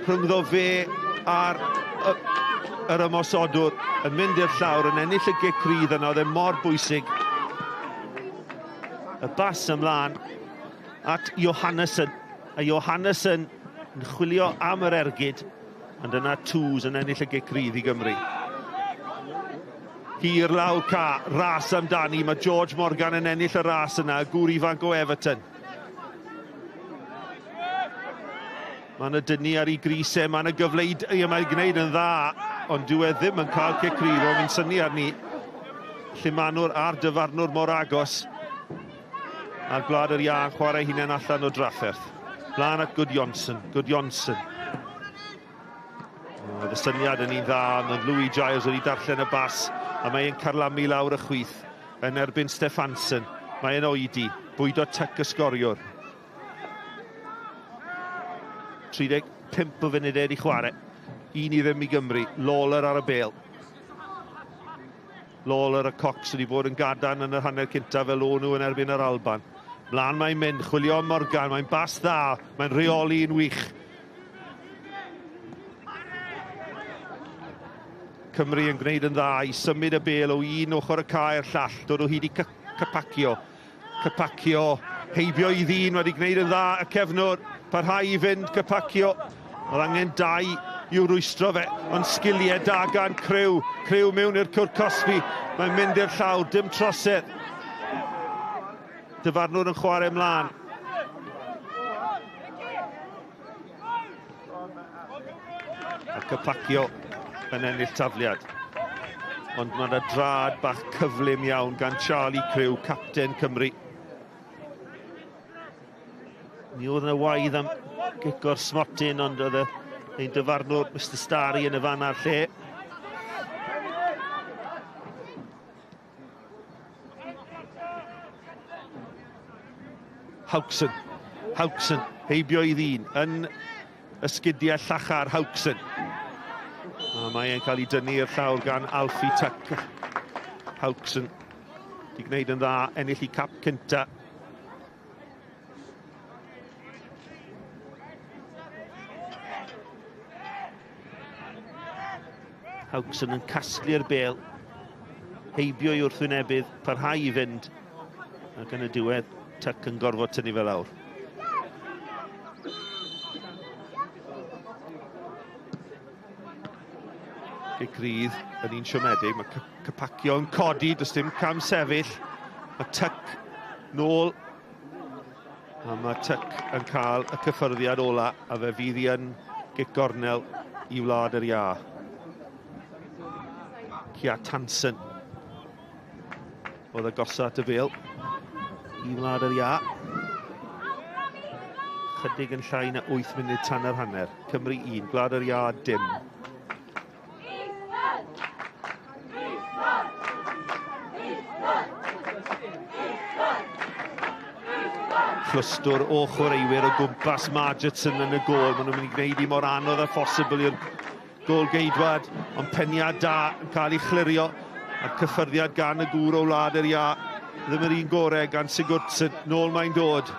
rhyngddo fe a'r yr ymosodwr yn mynd i'r llawr, yn ennill y gic rydd yna, oedd e mor bwysig. Y bas ymlaen at Johannesson, a Johannesson yn chwilio am yr ergyd, ond yna Twos yn ennill y gic rydd i Gymru. Hir lawr ca, ras amdani, mae George Morgan yn ennill y ras yna, y gŵr ifanc o Everton. Mae yna dynnu ar ei grisau, mae yna gyfle i mae'n gwneud yn dda, ond dyw e ddim yn cael cic rydd, o'n i'n synnu arni. Llumanwr a'r dyfarnwr mor agos. A'r Gwlad yr Iâ yn chwarae hunain allan o drafferth. Blaen at Gudjohnsen, Gudjohnsen. Oedd y syniad yn un dda, ond Louis Giles wedi darllen y bas, a mae'n carlamu lawr y chwith yn erbyn Stefansson. Mae'n oedi, bwydo tuc y sgoriwr. 35 o funudau wedi chwarae. 1-0 i Gymru. Lawler ar y bêl. Lawler a Cox wedi bod yn gadarn yn yr hanner cyntaf fel o'n nhw yn erbyn yr Alban. Mlaen mae'n mynd, chwilio am Morgan, mae'n bas dda, mae'n rheoli yn wych. Cymru yn gwneud yn dda i symud y bêl o un ochr y cae i'r llall, dod o hyd i Kpakio. Kpakio, heibio i ddyn, wedi gwneud yn dda y cefnwr, parhau i fynd Kpakio. Oedd angen dau i'w rwystro fe, ond sgiliau da gan Crew. Crew mewn i'r cwrt cosbi, mae'n mynd i'r llawr, dim trosedd. Dyfarnwr yn chwarae ymlaen. A Kpakio yn ennill tafliad. Ond mae yna drad bach cyflym iawn gan Charlie Crew, capten Cymru. Mi oedd yna waedd am gico'r smotyn, ond oedd ein dyfarnwr Mr Starry yn y fan a'r lle. Hauksson, Hauksson, heibio i ddyn yn ysgidiau llachar Hauksson. A mae e'n cael ei dynnu i'r llawr gan Alfie Tuck. Hauksson di gwneud yn dda, ennill i cap cynta. Hauksson yn casglu'r bêl, heibio i wrthwynebydd, parhau i fynd, ac yn y diwedd, Tuck yn gorfod tynnu fe lawr. Gic rydd yn un siomedig, mae Kpakio yn codi, does dim cam sefyll. Mae Tuck nôl, a mae Tuck yn cael y cyffyrddiad ola, a fe fydd hi yn gic gornel i Wlad yr Iâ. Kjartansson. oedd agosa at y bêl i Wlad yr Iâ. Chydig yn llai na 8 munud tan yr hanner. Cymru 1, Gwlad yr Iâ dim. Clwstwr o chwaraewyr o gwmpas Margetson yn y gôl. Maen nhw'n mynd i gwneud i mor anodd â phosibl i'r gôl geidwad, ond peniad da yn cael ei chlirio a'r cyffyrddiad gan y gŵr o Wlad yr Iâ. Ddim yr un gorau gan Sigurdsson, nôl mae'n dod.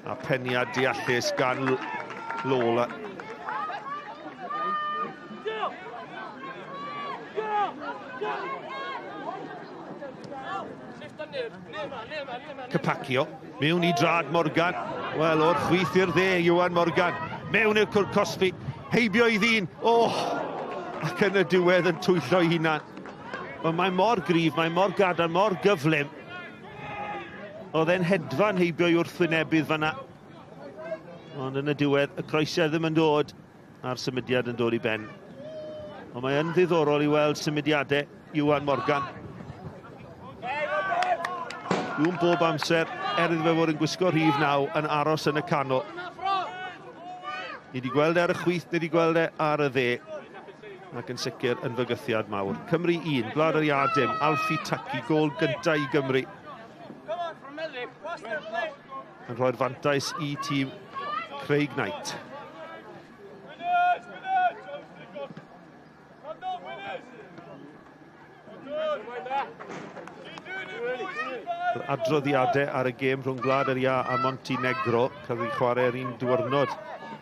A peniad deallus gan Lola. Cypacio, mewn i drad Morgan. Wel, o'r chwith i'r dde, Iwan Morgan. Mewn i'r cwr cosbi, heibio i ddyn. Oh! Ac yn y diwedd yn twyllo ei hunan. Wel, mae mor gryf, mae mor gadarn, mor gyflym. Oedd e'n hedfan heibio i wrthwynebydd fanna. Ond yn y diwedd, y croesiad ddim yn dod, a'r symudiad yn dod i ben. Ond mae yn ddiddorol i weld symudiadau Iwan Morgan. Dwi'n bob amser, er iddo fe fod yn gwisgo rhif 9, yn aros yn y canol. Ni wedi gweld e ar y chwith, ni wedi gweld e ar y dde. Ac yn sicr yn fygythiad mawr. Cymru 1, Gwlad yr Iâ dim. Alfie Tucky, gôl gyntaf i Gymru. Yn rhoi'r fantais i tîm Craig Knight. Yr adroddiadau ar y gêm rhwng Gwlad yr Iâ a Montenegro cael ei chwarae yr un diwrnod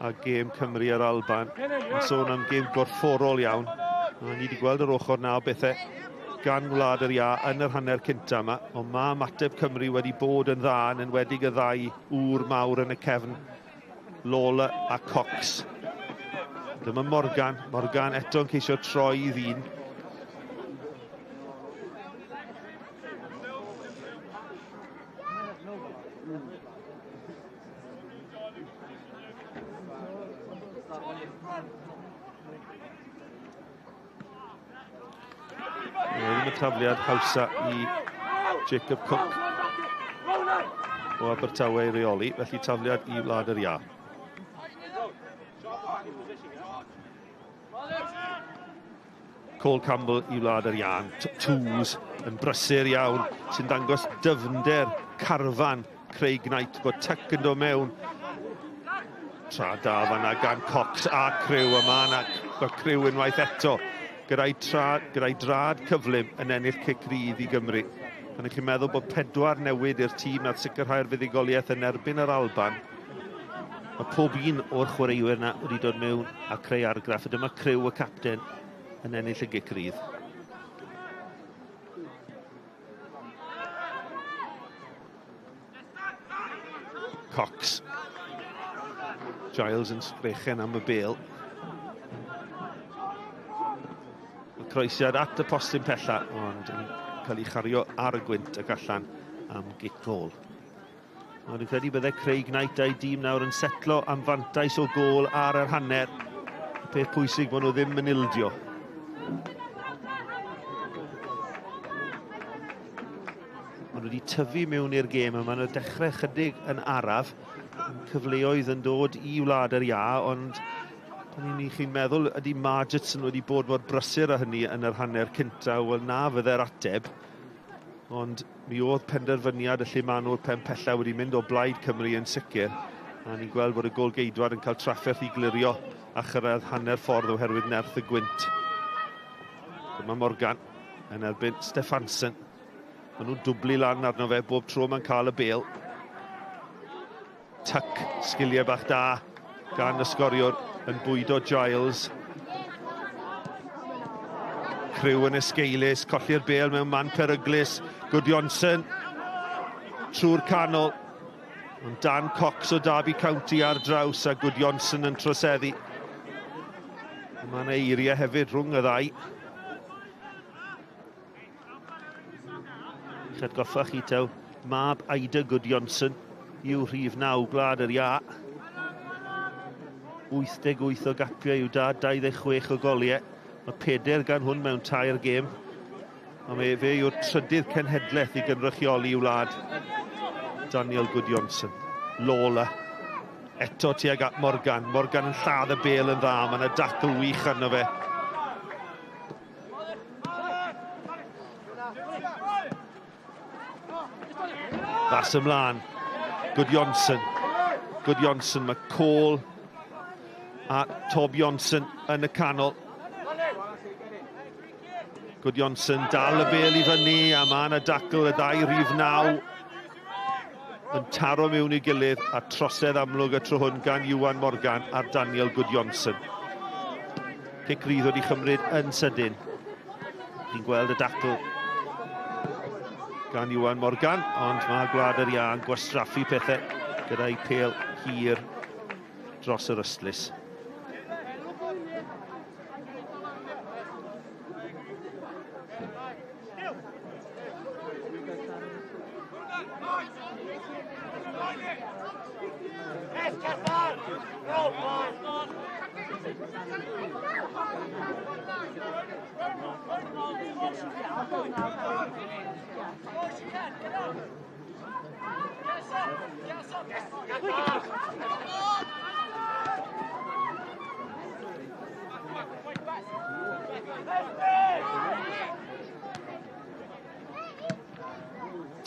a gêm Cymru a'r Alban. Yn sôn am gêm gorfforol iawn. A ni wedi gweld yr ochr na o bethau gan Wlad yr Iâ yn yr hanner cynta yma, ond mae ymateb Cymru wedi bod yn dda, yn enwedig y ddau ŵr mawr yn y cefn, Lawler a Cox. Dyma Morgan, Morgan eto'n ceisio troi i ddyn. Ddim y tafliad hawsa i Jacob Cook o Abertawe i reoli, felly tafliad i Wlad yr Iâ. Cole Campbell i Wlad yr Iâ, Twos yn brysur iawn, sy'n dangos dyfnder carfan Craig Knight, bod Tuck yn dod mewn. Tra da fanna gan Cox a Crew, a ma' 'na Crew unwaith eto gyda'i gyda'i drad cyflym yn ennill cic rydd i Gymru. Pan ych chi'n meddwl bod 4 newid i'r tîm nath sicrhau'r fuddugoliaeth yn erbyn yr Alban, mae pob un o'r chwaraewyr yna wedi dod mewn a creu argraff, a dyma Crew y capten yn ennill y gic rydd. Cox. Giles yn sgrechen am y bêl. Y croesiad at y postyn pella, ond yn cael ei chario ar y gwynt ac allan am gic gôl. Ond dwi'n credu byddai Craig Knight a'i dîm nawr yn setlo am fantais o gôl ar yr hanner. Y peth pwysig bod nhw ddim yn ildio. Maen nhw wedi tyfu mewn i'r gêm a maen nhw'n dechrau chydig yn araf. Cyfleoedd yn dod i Wlad yr Iâ, ond pan i chi'n meddwl ydy Margetson wedi bod mor brysur â hynny yn yr hanner cynta, wel na fydde'r ateb. Ond mi oedd penderfyniad y llumanwr pen pella wedi mynd o blaid Cymru yn sicr. A ni'n gweld bod y gôl-geidwad yn cael trafferth i glirio a chyrraedd hanner ffordd oherwydd nerth y gwynt. Dyma Morgan yn erbyn Stefansson. Maen nhw'n dwblu lan arno fe bob tro mae'n cael y bêl. Tuck, sgiliau bach da gan y sgoriwr yn bwydo Giles. Crew yn esgeulus, colli'r bêl mewn man peryglus. Gudjonsson trwy'r canol. Ond Dan Cox o Derby County ar draws a Gudjonsson yn troseddu. Mae yna eiriau hefyd rhwng y ddau. Eich atgoffa chi taw mab Ida Gudjonsson yw rhif 9 Gwlad yr Iâ. 88 o gapiau yw dad, 26 o goliau. Mae 4 gan hwn mewn 3 gêm. Ond fe yw'r trydydd cenhedlaeth i gynrychioli wlad Daniel Gudjohnsen. Lola. Eto tuag at Morgan. Morgan yn lladd y bêl yn dda. Mae yna dacl wych arno fe. Bas ymlaen. Gudjohnsen. Gudjohnsen. Mae Cole a Tob Johnson yn y canol. Gudjohnsen dal y bêl i fyny a mae yna dacl y ddau rif 9 yn taro mewn i gilydd a trosedd amlwg y tro hwn gan Iwan Morgan a Daniel Gudjohnsen. Cic rydd wedi chymryd yn sydyn. Ni'n gweld y dacl gan Iwan Morgan, ond mae Gwlad yr Iâ yn gwastraffu pethau gyda'i pêl hir dros yr ystlys.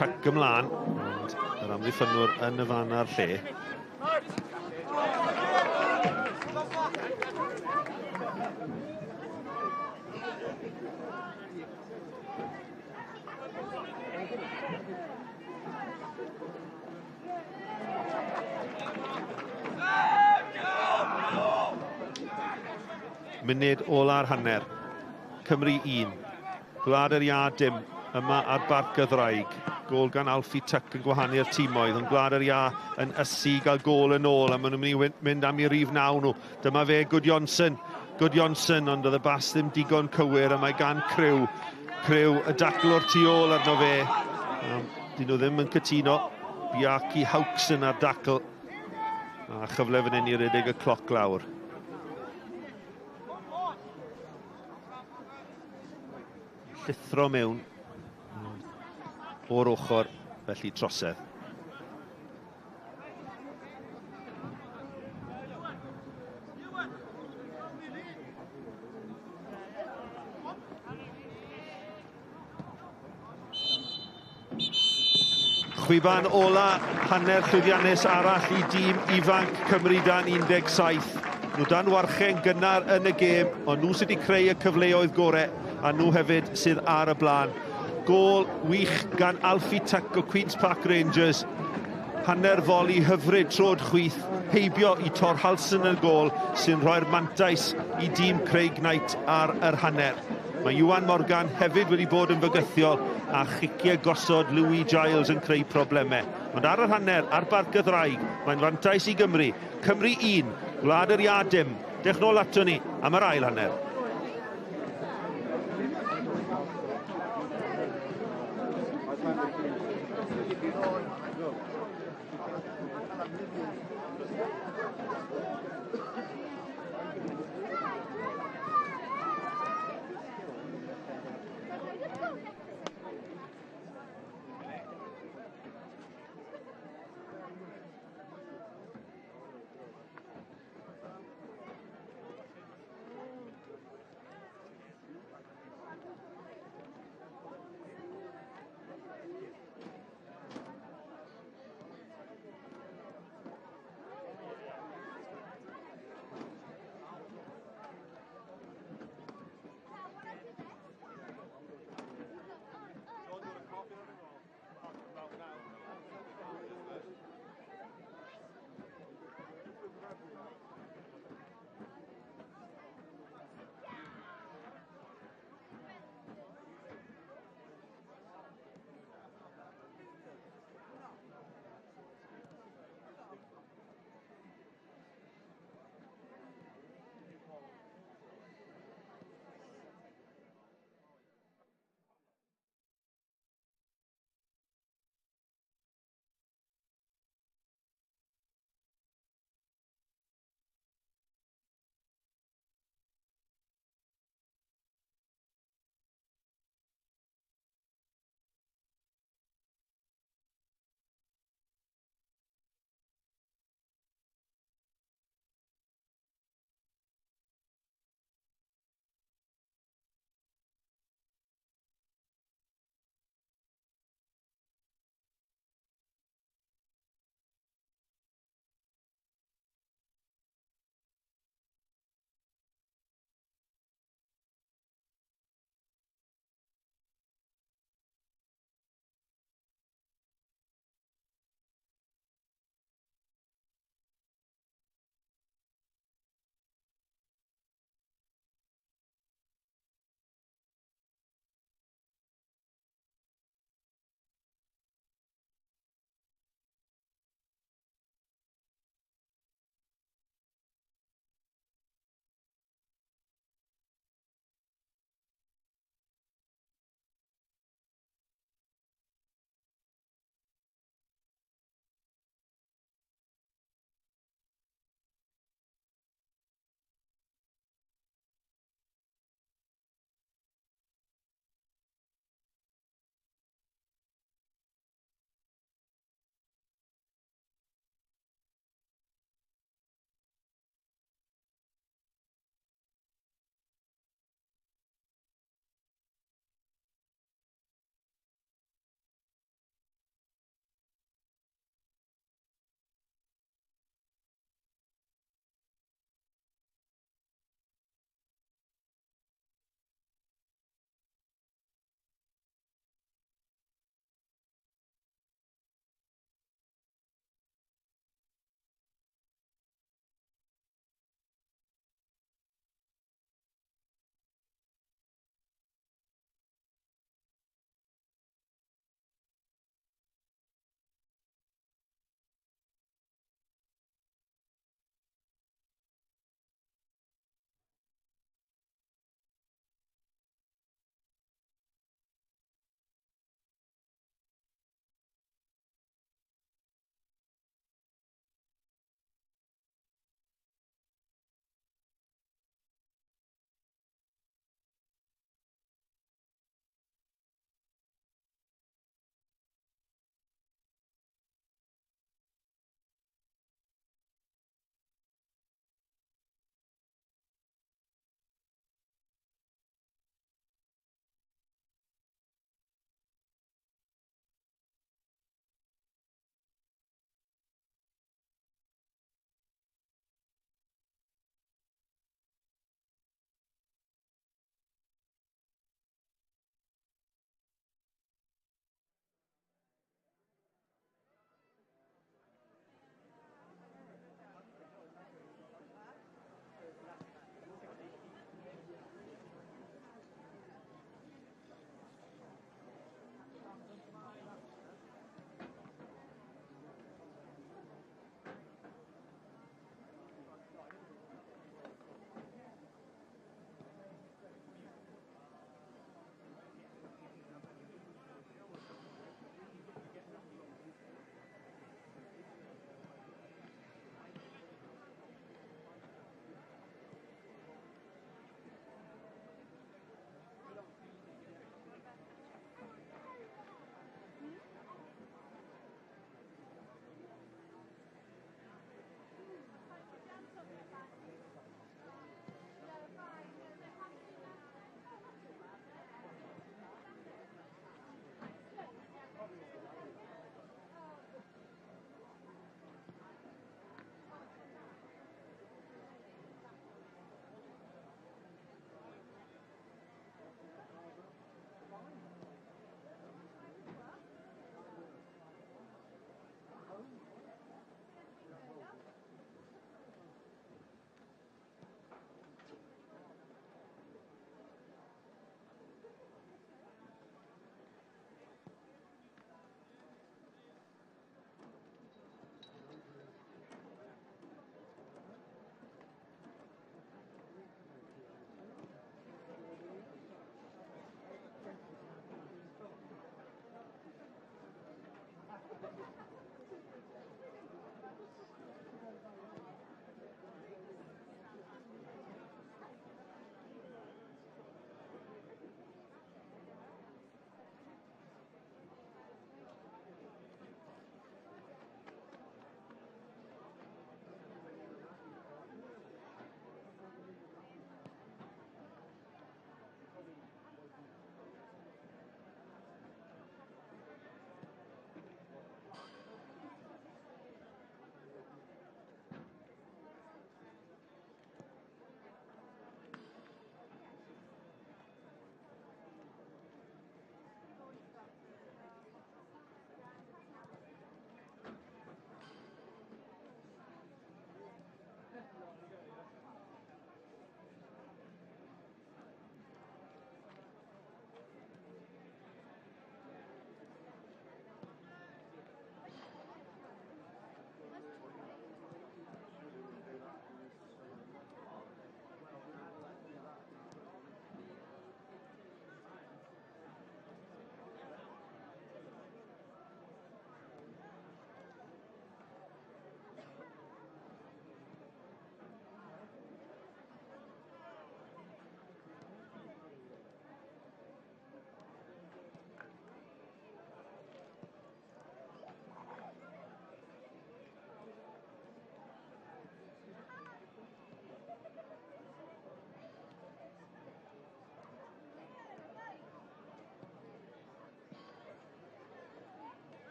Tuck ymlaen, ond yr amddiffynwr yn y fan a'r lle. Munud ola'r hanner. Cymru 1. Gwlad yr Iâ dim. Yma ar Barc y Ddraig. Gôl gan Alfie Tuck yn gwahanu'r timoedd, ond Gwlad yr Iâ yn ysu i gael gôl yn ôl, a maen nhw'n mynd i mynd am i rif 9 nhw. Dyma fe, Gudjohnsen. Gudjohnsen, ond oedd y bas ddim digon cywir, a mae gan Crew. Crew y dacl o'r tu ôl arno fe. Dyn nhw ddim yn cytuno. Bjarki Hauksson ar dacl. A chyfle fan hyn i redeg y cloc lawr. Llithro mewn o'r ochr, felly trosedd. Chwiban ola, hanner llwyddiannus arall i dîm ifanc Cymru dan 17. Nhw dan warchen gynnar yn y gêm, ond nhw sydd wedi creu y cyfleoedd gorau, a nhw hefyd sydd ar y blaen. Gôl wych gan Alfie Tuck o Queen's Park Rangers. Hanner foli hyfryd trod chwith, heibio i Tor Halsen yn y gôl, sy'n rhoi'r mantais i dîm Craig Knight ar yr hanner. Mae Iwan Morgan hefyd wedi bod yn fygythiol a chiciau gosod Louis Giles yn creu problemau. Ond ar yr hanner, ar Barc y Ddraig, mae'n fantais i Gymru. Cymru 1, Gwlad yr Iâ dim. Dewch nôl ato ni am yr ail hanner.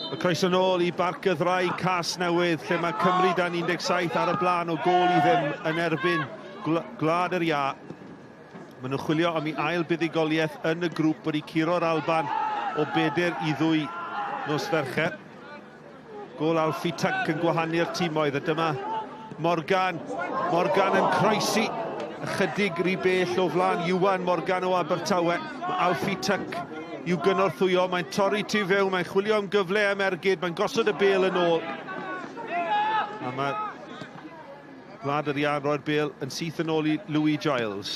Y croeso nôl i Barc y Ddraig Casnewydd, lle mae Cymru dan 17 ar y blaen o gôl i ddim yn erbyn Gwlad yr Iâ. Maen nhw'n chwilio am ei ail buddugoliaeth yn y grŵp wedi curo'r Alban o 4-2 nos Fercher. Gôl Alfie Tuck yn gwahanu'r timoedd, a dyma Morgan. Morgan yn croesi ychydig rhy bell o flaen Iwan Morgan o Abertawe. Mae Alfie Tuck i'w gynorthwyo, mae'n torri tu fewn, mae'n chwilio am gyfle am ergyd, mae'n gosod y bêl yn ôl. A mae Gwlad yr Iâ yn rhoi'r bêl yn syth yn ôl i Louis Giles.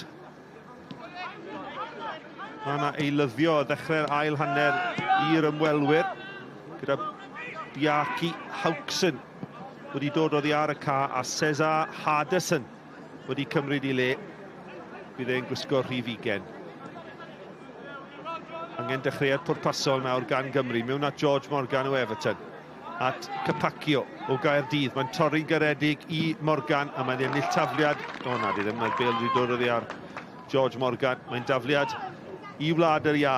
Mae yna eilyddio o ddechrau'r ail hanner i'r ymwelwyr gyda Bjarki Hauksson wedi dod oddi ar y ca a Cesar Hardison wedi cymryd i le. Bydd e'n gwisgo rhif ugen. Angen dechreuad pwrpasol nawr gan Gymru. Mewn at George Morgan o Everton. At Capaccio o Gaerdydd. Mae'n torri'n garedig i Morgan a mae'n ennill tafliad. O na, di ddim, mae'r bêl wedi dod oddi ar George Morgan. Mae'n dafliad i Wlad yr Iâ.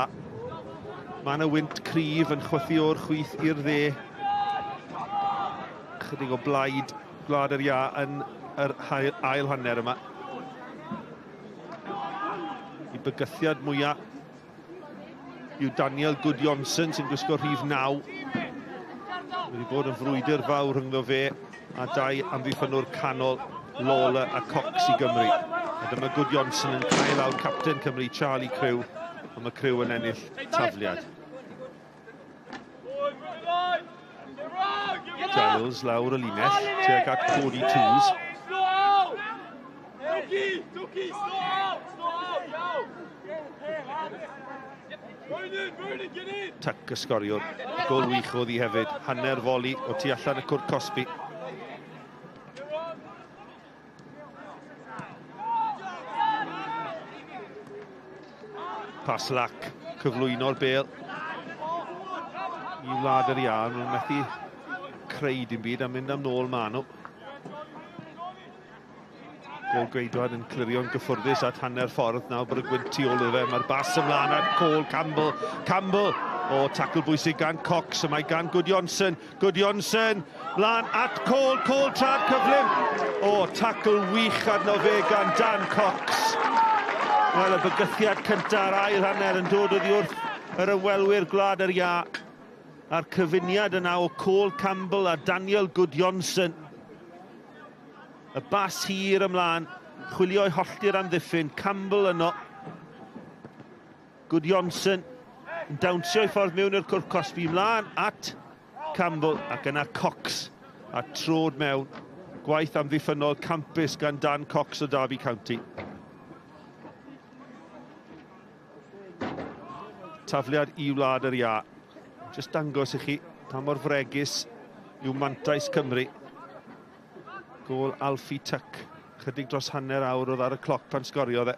Mae yna wynt cryf yn chwythu o'r chwith i'r dde. Chydig o blaid Gwlad yr Iâ yn yr ail hanner yma. Y bygythiad mwyaf yw Daniel Gudjonsson sy'n gwisgo rhif 9. Wedi bod yn frwydr fawr rhyngddo fe a dau amddiffynnwr canol Lawler a Cox i Gymru. A dyma Gudjonsson yn cael lawr capten Cymru Charlie Crew, a mae Crew yn ennill tafliad. Giles lawr y linell tuag at Cody Twos. Tuck y sgoriwr. Gol wych oedd hi hefyd. Hanner foli o tu allan y cwrt cosbi. Paslak cyflwyno'r bêl i Wlad yr Iâ. Nhw'n methu creu dim byd a mynd am nôl maen nhw. Gôl Geidwad yn clirio'n gyffwrddus at hanner ffordd nawr bod y gwynt tu ôl iddo fe. Mae'r bas ymlaen at Cole Campbell. Campbell! O, tacl bwysig gan Cox, y mae gan Gudjonsson. Gudjonsson, mlaen at Cole, Cole trad cyflym. O, tacl wych arno fe gan Dan Cox. Wel, y bygythiad cyntaf ar ail hanner yn dod oddi wrth yr ymwelwyr Gwlad yr Iâ. A'r cyfuniad yna o Cole Campbell a Daniel Gudjonsson. Y bas hir ymlaen, chwilio i hollti'r amddiffyn, Campbell yno. Gudjonsson yn dawnsio i ffordd mewn i'r cwrt cosbi ymlaen at Campbell ac yna Cox a trod mewn. Gwaith amddiffynnol campus gan Dan Cox o Derby County. Tafliad i Wlad yr Iâ. Jyst dangos i chi pa mor fregus yw mantais Cymru. Gôl Alfie Tuck. Chydig dros hanner awr oedd ar y cloc pan sgoriodd e.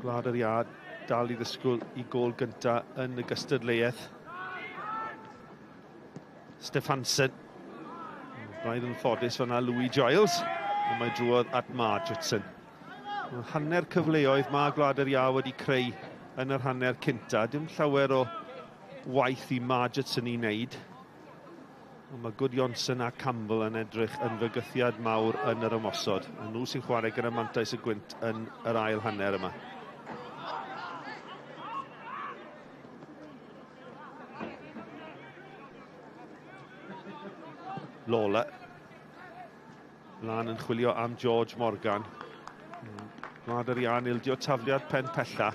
Gwlad yr Iâ dal i ddisgwyl i gôl gynta yn y gystadleuaeth. Stefansson. Braidd yn ffodus fanna Louis Giles. Ond mae drwodd at Margetson. Hanner cyfleoedd mae Gwlad yr Iâ wedi creu yn yr hanner cynta. Dim llawer o waith i Margetson i wneud. Ond mae Gudjonsson a Campbell yn edrych yn fygythiad mawr yn yr ymosod. A nhw sy'n chwarae gyda mantais y gwynt yn yr ail hanner yma. Lola. Lan yn chwilio am George Morgan. Gwlad yr Iâ'n ildio tafliad pen pella.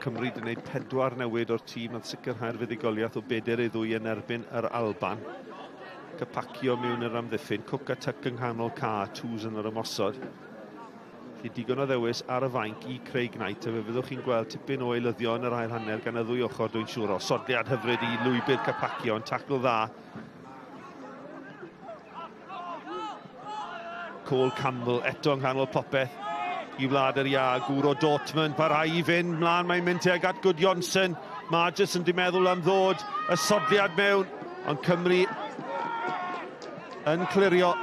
Cymru wedi gwneud pedwar newid o'r tîm nath sicrhau'r fuddugoliaeth o 4-2 yn erbyn yr Alban. Capacio mewn yr amddiffyn, Cook a Tuck yng nghanol ca, Twos yn yr ymosod. Felly digon o ddewis ar y fainc i Craig Knight, a fe fyddwch chi'n gweld tipyn o eilyddio yn yr ail hanner gan y ddwy ochr, dwi'n siŵr. O, sodliad hyfryd i lwybr Capaccio, yn tacl dda. Cole Campbell eto yng nghanol popeth i Wlad yr Iâ, gŵr o Dortmund, parhau i fynd mlaen, mae'n mynd tuag at Gudjonsson. Margison di meddwl am ddod y sodliad mewn, ond Cymru yn clirio.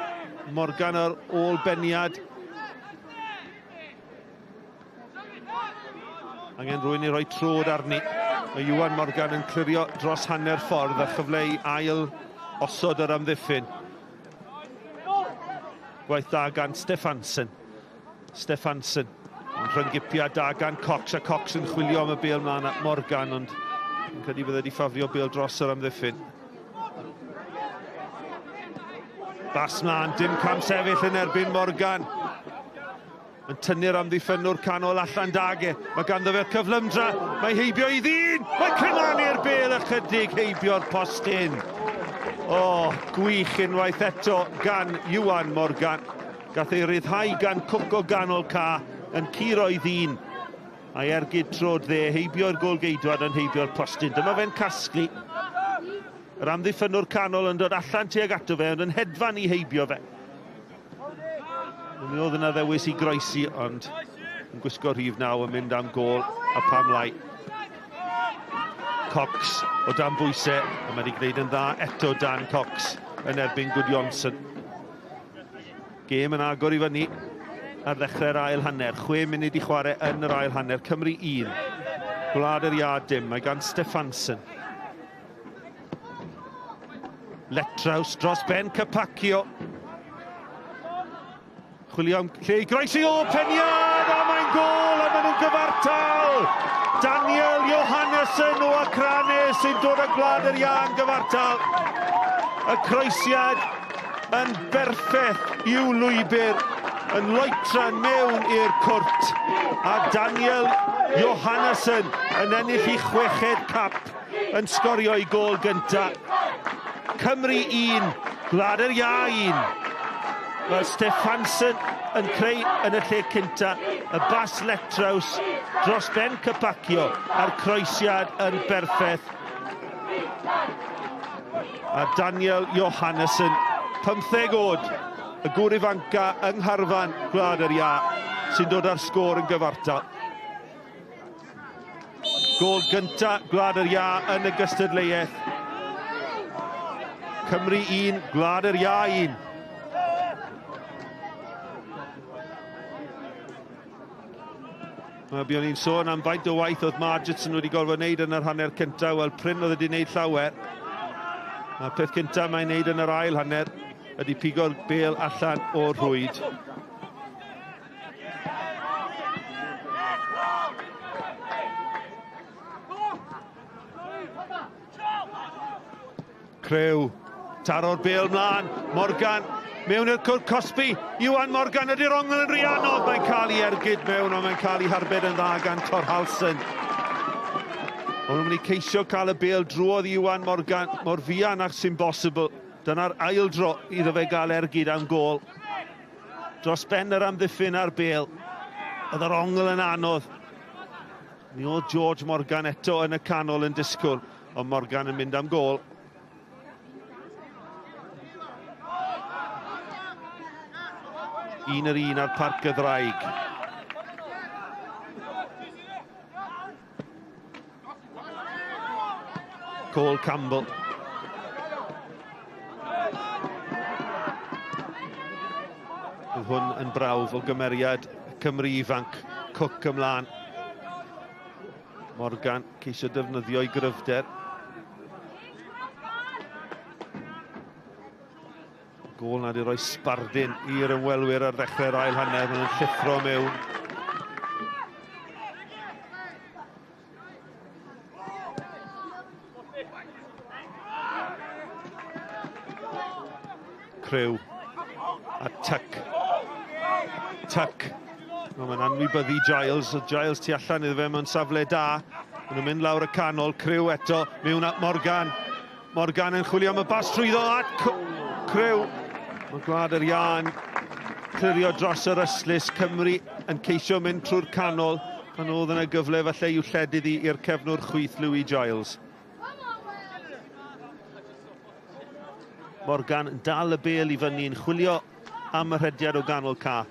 Morgan ar ôl beniad. Angen rhywun i roi trod arni. Mae Iwan Morgan yn clirio dros hanner ffordd a chyfle i ail osod yr amddiffyn. Gwaith da gan Stefansson. Stefansson yn rhynggipiad da gan Cox, a Cox yn chwilio am y bêl mlaen at Morgan, ond yn credu bydde wedi ffafrio bêl dros yr amddiffyn. Bas mlaen, dim cam sefyll yn erbyn Morgan. Yn tynnu'r amddiffynnwr canol allan dage. Mae ganddo fe'r cyflymdra. Mae heibio i ddyn. Mae cynannu'r bêl ychydig heibio'r postyn. O, gwych unwaith eto gan Iwan Morgan. Gath ei ryddhau gan Cook o ganol ca yn curo i ddyn. A'i ergyd trod dde, heibio'r gôl-geidwad yn heibio'r postyn. Dyma fe'n casglu. Yr amddiffynnwr canol yn dod allan tuag ato fe, ond yn hedfan i heibio fe. Mi oedd yna ddewis i groesi, ond yn gwisgo rhif 9 yn mynd am gôl a pam lai. Cox o dan bwysau, a mae wedi gwneud yn dda eto Dan Cox yn erbyn Gudjonsson. Gêm yn agor i fyny ar ddechrau'r ail hanner. 6 munud i chwarae yn yr ail hanner. Cymru 1, Gwlad yr Iâ dim. Mae gan Stefansson. Letraws dros ben Capaccio. Chwilio am lle i groesi, o, peniad, a mae'n gôl, a maen nhw'n gyfartal! Daniel Johannesson o Akranes sy'n dod â Gwlad yr Iâ yn gyfartal. Y croesiad yn berffaith i'w lwybr, yn loetran mewn i'r cwrt. A Daniel Johannesson yn ennill i 6fed cap yn sgorio i gôl gyntaf. Cymru 1, Gwlad yr Iâ 1. Mae Stefansson yn creu yn y lle cynta, y bas Letraws dros ben Capaccio a'r croesiad yn berffaith. A Daniel Johannesson, 15 oed, y gŵr ifanca yng ngharfan Gwlad yr Iâ, sy'n dod â'r sgôr yn gyfartal. Gôl gynta Gwlad yr Iâ yn y gystadleuaeth. Cymru 1, Gwlad yr Iâ 1. Mae buon ni'n sôn am faint o waith oedd Margetson wedi gorfod wneud yn yr hanner cyntaf. Wel, prin oedd wedi wneud llawer. Mae'r peth cyntaf mae'n wneud yn yr ail hanner ydy pigo'r bêl allan o'r rhwyd. Crew, taro'r bêl mlaen, Morgan mewn i'r cwrt cosbi, Iwan Morgan ydy'r ongl yn rhy anodd, mae'n cael ei ergyd mewn, ond mae'n cael ei harbed yn dda gan Thorhallsson. Ond nhw'n mynd i ceisio cael y bêl drwodd i Iwan Morgan mor fuan ag sy'n bosibl. Dyna'r ail dro iddo fe gael ergyd am gôl. Dros ben yr amddiffyn a'r bêl. Oedd yr ongl yn anodd. Mi oedd George Morgan eto yn y canol yn disgwyl, ond Morgan yn mynd am gôl. Un yr un ar Parc y Ddraig. Cole Campbell. Bydd hwn yn brawf o gymeriad Cymru ifanc. Cook ymlaen. Morgan ceisio defnyddio ei gryfder. Gôl na di roi sbardun i'r ymwelwyr ar ddechrau'r ail hanner. Maen nhw'n llithro mewn. Crew a Tuck. Tuck. No, mae'n anwybyddu Giles. Giles tu allan iddo fe mewn safle da. Maen nhw'n mynd lawr y canol. Crew eto mewn at Morgan. Morgan yn chwilio am y bas trwyddo at Crew. Mae Gwlad yr Iâ yn clirio dros yr ystlys. Cymru yn ceisio mynd trwy'r canol. Pan oedd yna gyfle falle i'w lledu iddi i'r cefnwr chwith Louis Giles. Morgan yn dal y bêl i fyny yn chwilio am y rhediad o ganol ca.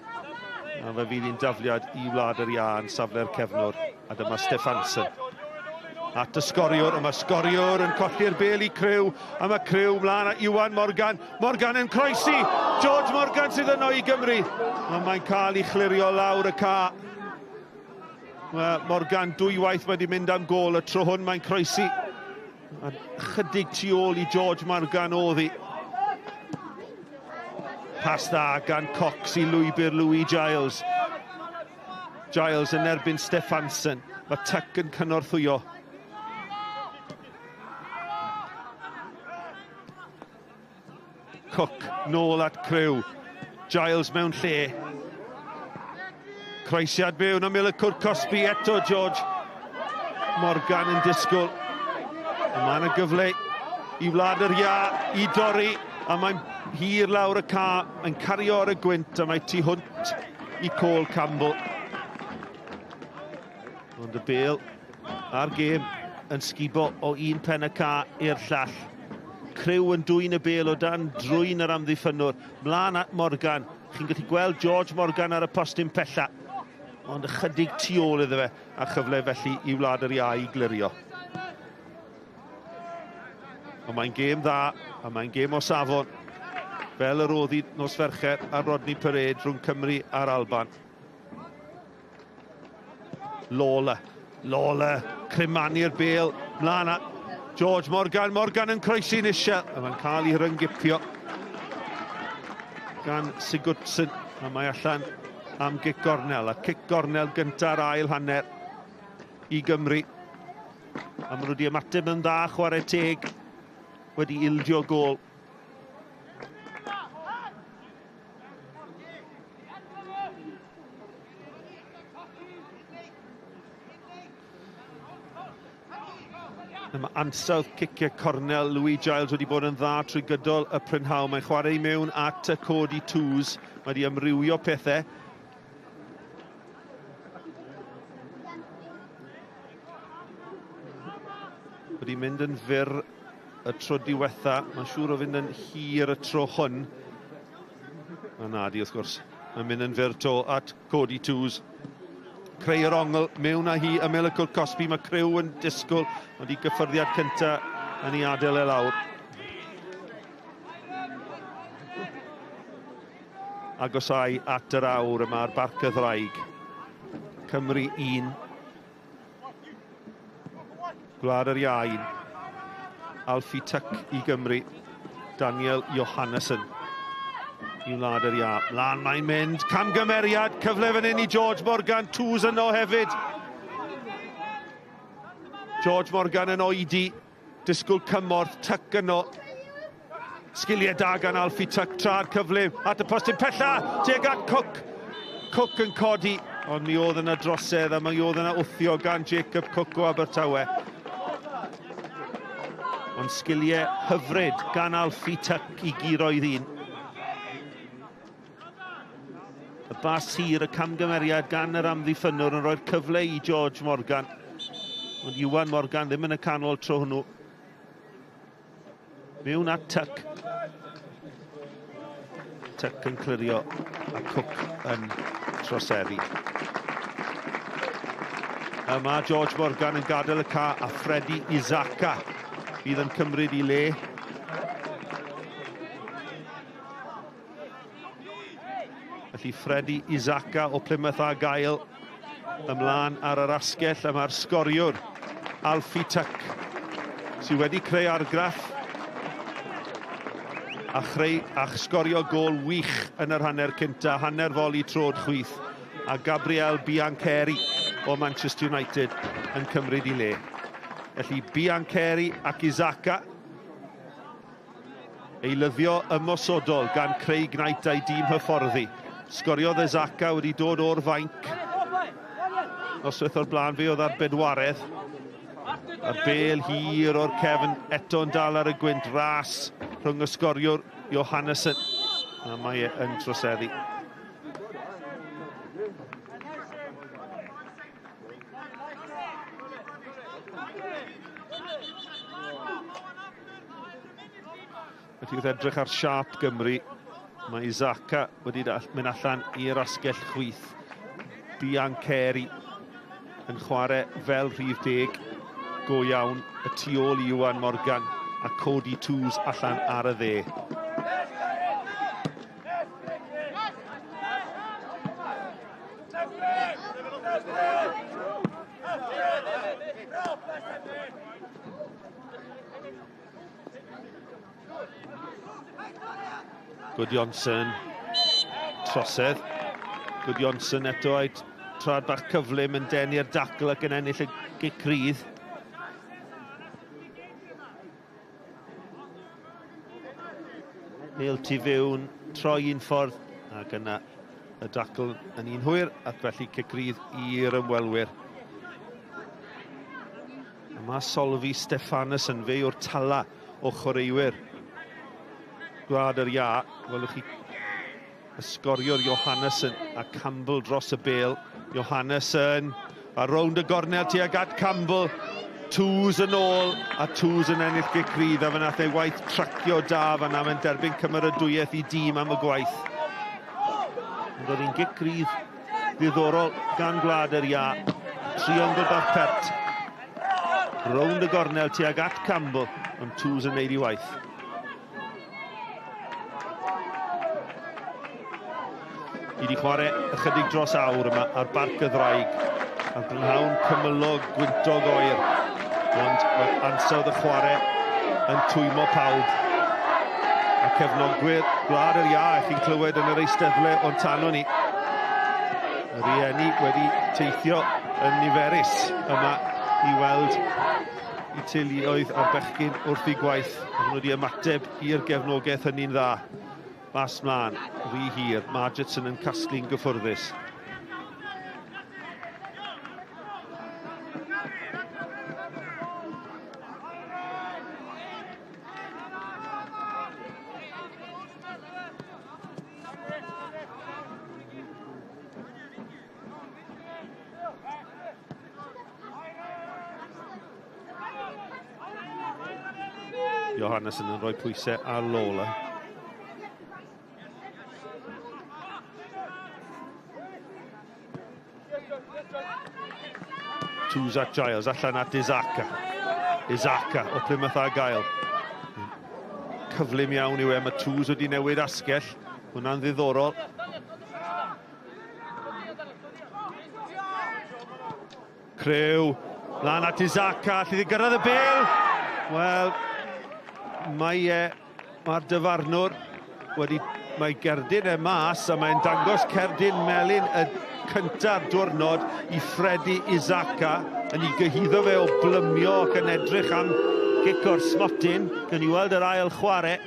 A fe fydd hi'n dafliad i Wlad yr Iâ yn safle'r cefnwr. A dyma Stefansson. At y sgoriwr, a mae sgoriwr yn colli'r bel i Crew, a mae Crew mlaen at Iwan Morgan. Morgan yn croesi! George Morgan sydd yno i Gymru. Ond mae'n cael ei chlirio lawr y ca. Mae Morgan dwywaith wedi mynd am gol, y tro hwn mae'n croesi. A chydig tu ôl i George Morgan oedd hi. Pas dda gan Cox i lwybr Louis Giles. Giles yn erbyn Stefansson. Mae Tuck yn cynorthwyo. Cook nôl at Crew. Giles mewn lle. Croesiad mewn ymyl y cwrt cosbi eto George Morgan yn disgwyl. Mae yna gyfle i Wlad yr Iâ i dorri, a mae'n hir lawr y ca, mae'n cario ar y gwynt, a mae tu hwnt i Cole Campbell. Ond y bel a'r gêm yn sgubo o un pen y ca i'r llall. Crew yn dwyn y bel o dan drwyn yr amddiffynnwr. Mlaen at Morgan. Chi'n gallu gweld George Morgan ar y postyn pella. Ond ychydig tu ôl iddo fe, a chyfle felly i Wlad yr Iâ i glirio. Ond mae'n gêm dda, a mae'n gêm o safon. Fel yr oedd hi nos Fercher ar Rodney Parade rhwng Cymru a'r Alban. Lawler, Lawler, crymanu'r bel, mlaen at George Morgan, Morgan yn croesi'n isel, a mae'n cael ei ryngipio gan Sigurdsson, a mae allan am gic gornel, a cic gornel gynta'r ail hanner i Gymru. A maen nhw wedi ymateb yn dda, chwarae teg, wedi ildio gôl. Mae ansawdd ciciau cornel Louis Giles wedi bod yn dda trwy gydol y prynhawn. Mae'n chwarae i mewn at y Cody Twos. Mae wedi amrywio pethau. Wedi mynd yn fyr y tro diwetha. Mae'n siŵr o fynd yn hir y tro hwn. A na di, wrth gwrs. Mae'n mynd yn fyr to at Cody Twos. Creu yr ongl, mewn â hi ymyl y cwrt cosbi. Mae Crew yn disgwyl, ond i gyffyrddiad cynta yn ei adael e lawr. Agosau at yr awr yma ar Barc y Ddraig. Cymru 1. Gwlad yr Iâ 1. Alfie Tuck i Gymru. Daniel Johannesson i Wlad yr Iâ. Mlaen mae'n mynd. Camgymeriad. Cyfle fan hyn i George Morgan. Twos yno hefyd. George Morgan yn oedi. Disgwyl cymorth. Tuck yno. Sgiliau da gan Alfie Tuck. Tra'r cyflym at y postyn pella. Tuag at Cook. Cook yn codi. Ond mi oedd yna drosedd a mi oedd yna wthio gan Jacob Cook o Abertawe. Ond sgiliau hyfryd gan Alfie Tuck i guro i ddyn. Y bas hir, y camgymeriad gan yr amddiffynnwr yn rhoi'r cyfle i George Morgan. Ond Iwan Morgan ddim yn y canol tro hwnnw. Mewn at Tuck. Tuck yn clirio a Cook yn troseddu. Yma George Morgan yn gadael y ca a Freddie Isaka fydd yn cymryd i le. Felly Freddie Isaka o Plymouth Argyle ymlaen ar yr asgell, a mae'r sgoriwr Alfie Tuck sydd wedi creu argraff a chreu a sgorio gôl wych yn yr hanner cynta, hanner foli trod chwith, a Gabriel Biancheri o Manchester United yn cymryd i le. Felly Biancheri ac Isaka eilyddio ymosodol gan Craig Knight a'i dîm hyfforddi. Sgoriodd Isaka wedi dod o'r fainc. Noswaith o'r blaen fe oedd ar bedwaredd. A'r bel hir o'r cefn eto'n dal ar y gwynt, ras rhwng y sgoriwr Johannesson. A mae e yn troseddu. Felly wrth edrych ar siâp Gymru, mae Isaka wedi mynd allan i'r asgell chwith. Biancheri yn chwarae fel rhif 10. go iawn y tu ôl i Iwan Morgan a Cody Twos allan ar y dde. Gudjonsson, trosedd. Gudjonsson eto a'i trad bach cyflym yn denu'r dacl ac yn ennill y gic rydd. Bêl tu fewn, troi un ffordd, ac yna y dacl yn un hwyr, ac felly cic rydd i'r ymwelwyr. A mae Solfi Stefanussen, fe yw'r tala o chwaraewyr Gwlad yr Iâ. Welwch chi y sgoriwr Johannesson a Campbell dros y bêl. Johannesson a rownd y gornel tuag at Campbell. Twos yn ôl a Twos yn ennill gic rydd, a fe nath ei waith tracio da fan'na. Mae'n derbyn cymeradwyaeth i dîm am y gwaith. Ond oedd hi'n gic rydd ddiddorol gan Gwlad yr Iâ. Triongl bach pert. Rownd y gornel tuag at Campbell, ond Twos yn neud ei waith. I di chwarae ychydig dros awr yma ar Barc y Ddraig. Ar brynhawn cymylog, gwyntog oer. Ond mae ansawdd y chwarae yn twymo pawb. A cefnogwyr Gwlad yr Iâ, chi'n clywed yn yr eisteddle o'n tano ni. Y rhieni wedi teithio yn niferus yma i weld i teuluoedd a'r bechgyn wrth eu gwaith. Maen nhw wedi ymateb i'r gefnogaeth hynny'n dda. Bas mlaen, rhy hir, Margetson yn casglu'n gyffwrddus. Johannesson yn rhoi pwysau ar Lola. Twos at Giles, allan at Isaka. Isaka o Plymouth Argyle. Cyflym iawn yw e, mae Twos wedi newid asgell. Hwna'n ddiddorol. Crew, lan at Isaka, allu ddi gyrraedd y bel. Wel, mae'r dyfarnwr wedi, mae gerdyn e mas a mae'n dangos cerdyn melyn y cynta'r diwrnod i Freddie Isaka yn ei gyhuddo fe o blymio ac yn edrych am gic o'r smotyn. Gawn ni weld yr ail chwarae.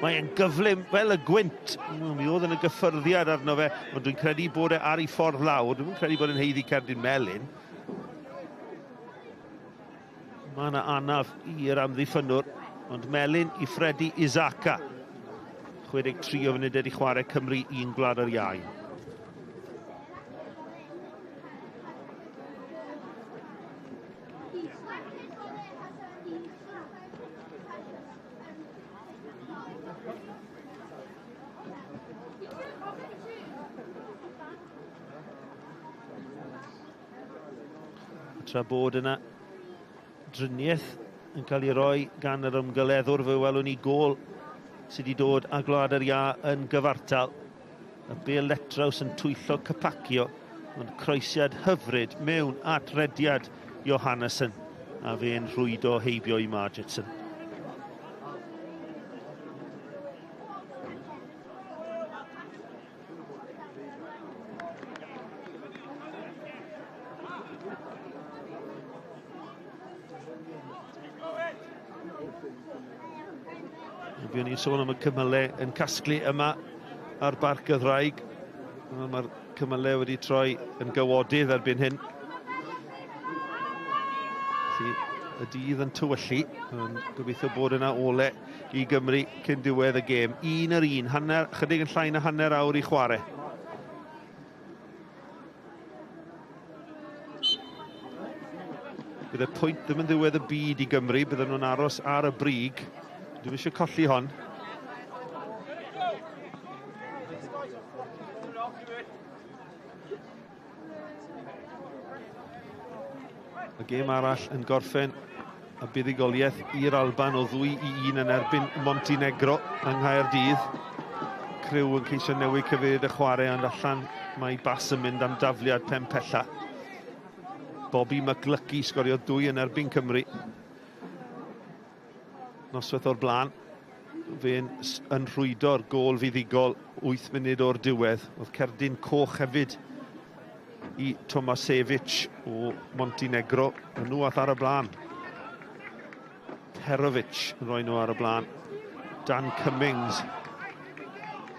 Mae'n gyflym fel y gwynt. Mi oedd yn y gyffyrddiad arno fe, ond dwi'n credu bod e ar ei ffordd lawr. Dwi'n credu bod e'n haeddu cerdyn melyn. Mae yna anaf i'r amddiffynnwr, ond melyn i Freddie Isaka. 63 o funudau i chwarae, Cymru 1, Gwlad yr Iau. Tra bod yna driniaeth yn cael ei roi gan yr ymgyleddwr, fe welwn ni gôl sydd wedi dod â Gwlad yr Iâ yn gyfartal. Y bêl letraws yn twyllo Cypacio, ond croesiad hyfryd mewn at rediad Johannesson, a fe'n rhwydo heibio i Margetson. Buon ni'n sôn am y cymylau yn casglu yma ar Barc y Ddraig. Mae'r cymylau wedi troi yn gywodydd erbyn hyn. Felly, y dydd yn tywyllu, ond gobeithio bod yna ole i Gymru cyn diwedd y gêm. Un yr un, hanner, chydig yn llai na hanner awr i chwarae. Bydd y pwynt ddim yn ddiwedd y byd i Gymru, bydden nhw'n aros ar y brig. Dwi'm eisiau colli hon. Y gêm arall yn gorffen A buddugoliaeth i'r Alban o 2-1 yn erbyn Montenegro yng Nghaerdydd. Crew yn ceisio newid cyfeiriad y chwarae, ond allan mae Bass yn mynd am dafliad pen pella. Bobby McLucky sgorio 2 yn erbyn Cymru. Noswaith o'r blaen, fe'n yn rhwydo'r gôl fuddugol 8 munud o'r diwedd. Oedd cerdyn coch hefyd i Tomasevic o Montenegro. Nhw ath ar y blaen. Perovic yn rhoi nhw ar y blaen. Dan Cummings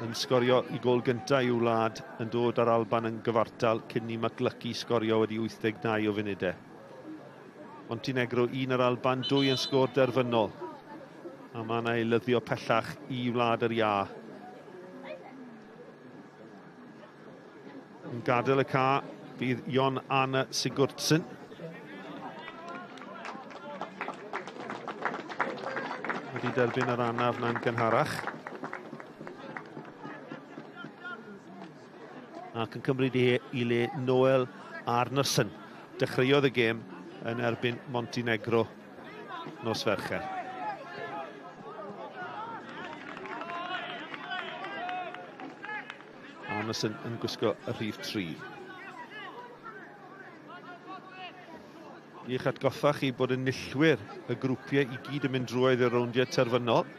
yn sgorio i gôl gyntaf i'w wlad, yn dod ar Alban yn gyfartal cyn i McLucky sgorio wedi 89 o funudau. Montenegro 1 yr Alban, 2 yn sgôr derfynol. A mae yna eilyddio pellach i Wlad yr Iâ. Yn gadael y ca bydd Jon Arne Sigurdsson. Wedi derbyn yr anaf na'n gynharach. Ac yn cymryd i le Noel Arnason. Dechreuodd y gêm yn erbyn Montenegro nos Fercher. Arnason yn gwisgo y rhif 3. I'ch atgoffa chi bod enillwyr y grwpiau i gyd yn mynd drwodd i'r rowndiau terfynol.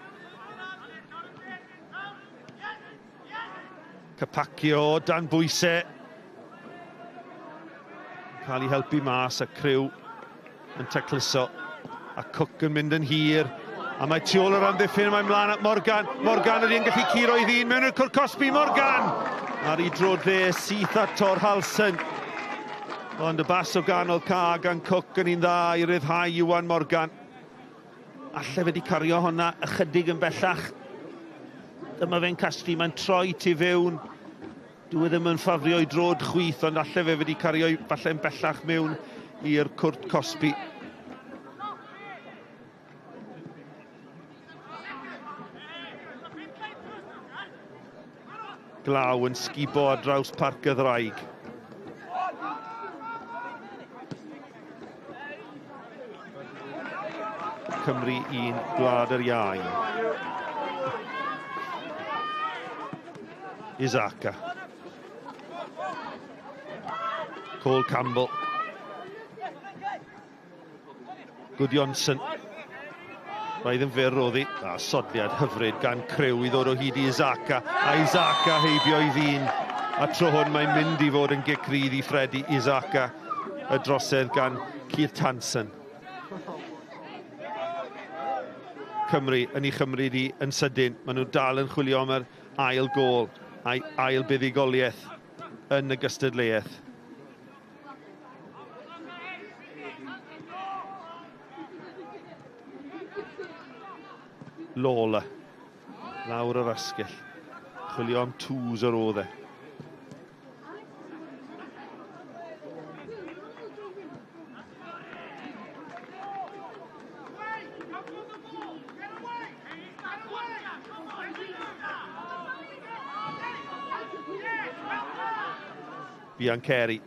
Kpakio dan bwysau. Cael ei helpu mas a Crew yn tacluso. A Cook yn mynd yn hir. A mae tu ôl yr amddiffyn, mae'n mlaen at Morgan. Morgan ydy'n gallu curo i ddyn mewn i'r cwrt cosbi. Morgan! Ar ei droed dde, syth at Thorhallsson. Ond y bas o ganol ca gan Cook yn un dda i ryddhau Iwan Morgan. Alle fe wedi cario hwnna ychydig yn bellach. Dyma fe'n casglu, mae'n troi tu fewn. Dyw e ddim yn ffafrio i droed chwith, ond alle fe wedi cario falle'n bellach mewn i'r cwrt cosbi. Glaw yn sgubo ar draws Parc y Ddraig. Cymru 1, Gwlad yr Iau. Isaka. Cole Campbell. Gudjonsson. Roedd yn fyr oddi. A sodliad hyfryd gan Crew i ddod o hyd i Isaka. A Isaka heibio i ddyn. A tro hwn mae'n mynd i fod yn gic rydd i Freddie Isaka. Y drosedd gan Keith Hansen. Cymru yn ei chymryd i yn sydyn. Maen nhw dal yn chwilio am yr ail gôl a'i ail buddugoliaeth yn y gystadleuaeth. Lola, lawr yr asgell, chwilio am twws ar oedd e. Biancheri,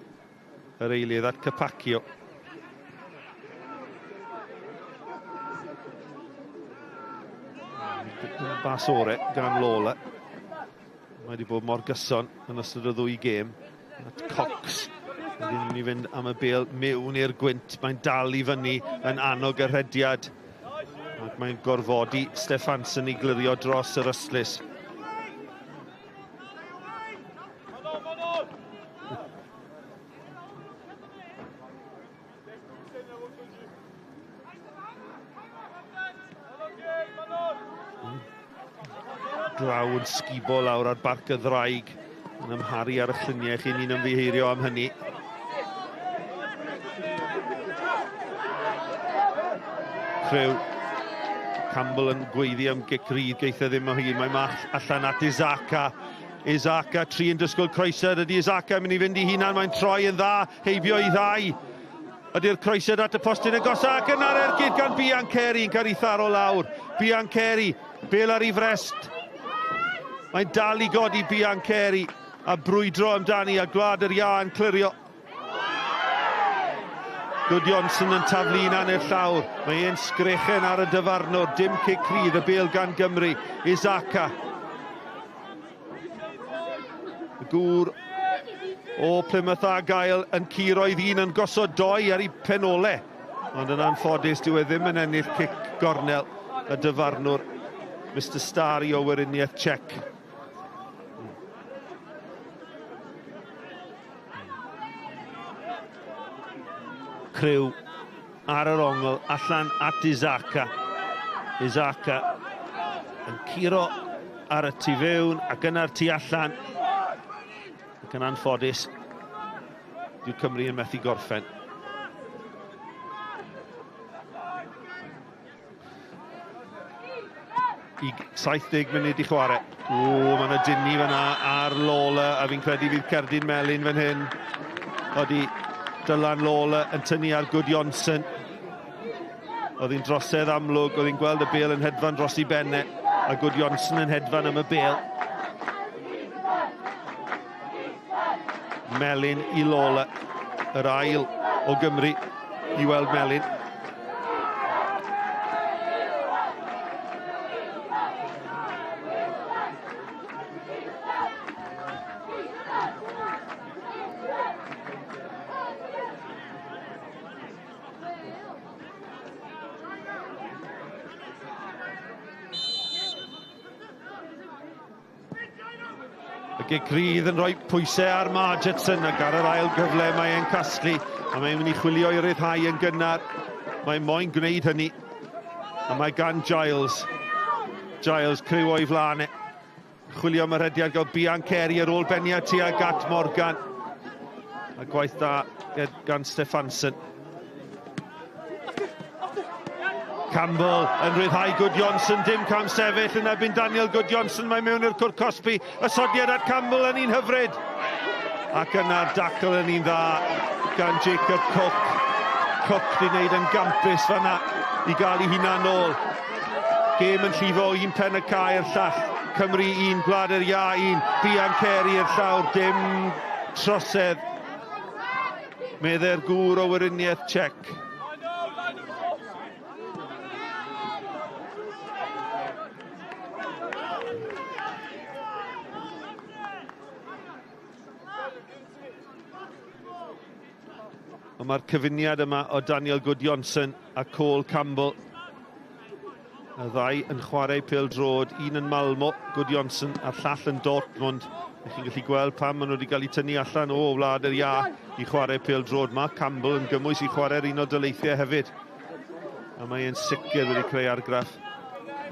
yr eilydd at Kpakio. Bas ore gan Lola. Mae wedi bod mor gyson yn ystod y ddwy gêm. At Cox. Wedyn ni'n mynd am y bêl mewn i'r gwynt. Mae'n dal i fyny yn annog y rhediad. Ac mae'n gorfodi Stefansson i glirio dros yr ystlys. Glaw yn sgubo lawr ar Barc y Ddraig yn amharu ar y lluniau chi, ni'n ymddiheurio am hynny. Crew Campbell yn gweiddi am gic rydd, geith e ddim o hyd. Mae Mach allan at Isaka. Isaka, tri yn disgwyl croesiad. Ydy Isaka yn mynd i fynd i hunan, mae'n troi yn dda, heibio i ddau. Ydy'r croesiad at y postyn yn gosa ac yna'r ergyd gan Biancheri yn cael ei tharo lawr. Biancheri, bel ar ei frest. Mae'n dal i godi Biancheri a brwydro amdani a Gwlad yr Iâ yn clirio. Gudjonsson yn taflu un i'r llawr. Mae e'n sgrechen ar y dyfarnwr. Dim cic rhydd, y bêl gan Gymru. Isaka. Y gŵr o Plymouth Argyle yn curo'i ddyn yn gosod doi ar ei penole. Ond yn anffodus, dyw e ddim yn ennill cic gornel y dyfarnwr. Mr Stari o Weriniaeth Czech. Crew ar yr ongl, allan at Isaka. Isaka yn curo ar y tu fewn ac yna'r tu allan. Ac yn anffodus, dyw Cymru yn methu gorffen. I 70 munud i chwarae. O, mae yna dynnu fyna ar Lawler, a fi'n credu fydd cerdyn melyn fan hyn. Odi Dylan Lawler yn tynnu ar Gudjonsson. Oedd hi'n drosedd amlwg, oedd hi'n gweld y bêl yn hedfan dros i benne, a Gudjonsson yn hedfan am y bêl. Melyn i Lawler, yr ail o Gymru i weld melyn. Y gic rydd yn rhoi pwysau ar Margetson ac ar yr ail gyfle mae e'n casglu a mae'n mynd i chwilio i ryddhau yn gynnar. Mae moyn gwneud hynny a mae gan Giles. Giles criw o'i flaen e. Chwilio am y rhediad gael Biancheri ar ôl beniad tuag at Morgan. A gwaith da gan Stefansson. Campbell yn rhyddhau Gudjonsson, dim cam sefyll yn erbyn Daniel Gudjonsson, mae mewn i'r cwrt cosbi, ysodiad at Campbell yn un hyfryd. Ac yna'r dacl yn un dda gan Jacob Cook. Cook di wneud yn gampus fanna i gael ei hunan nôl. Gêm yn llifo o un pen y cae i'r llall. Cymru un, Gwlad yr Iâ un, Biancheri i'r llawr, dim trosedd. Meddai'r gŵr o Weriniaeth Czech. Ond mae'r cyfuniad yma o Daniel Gudjonsson a Cole Campbell. Y ddau yn chwarae pêl-droed, un yn Malmo, Gudjonsson, a'r llall yn Dortmund. Ych chi'n gallu gweld pam maen nhw wedi cael eu tynnu allan o Wlad yr Iâ i chwarae pêl-droed. Mae Campbell yn gymwys i chwarae'r Unol Daleithiau hefyd. A mae e'n sicr wedi creu argraff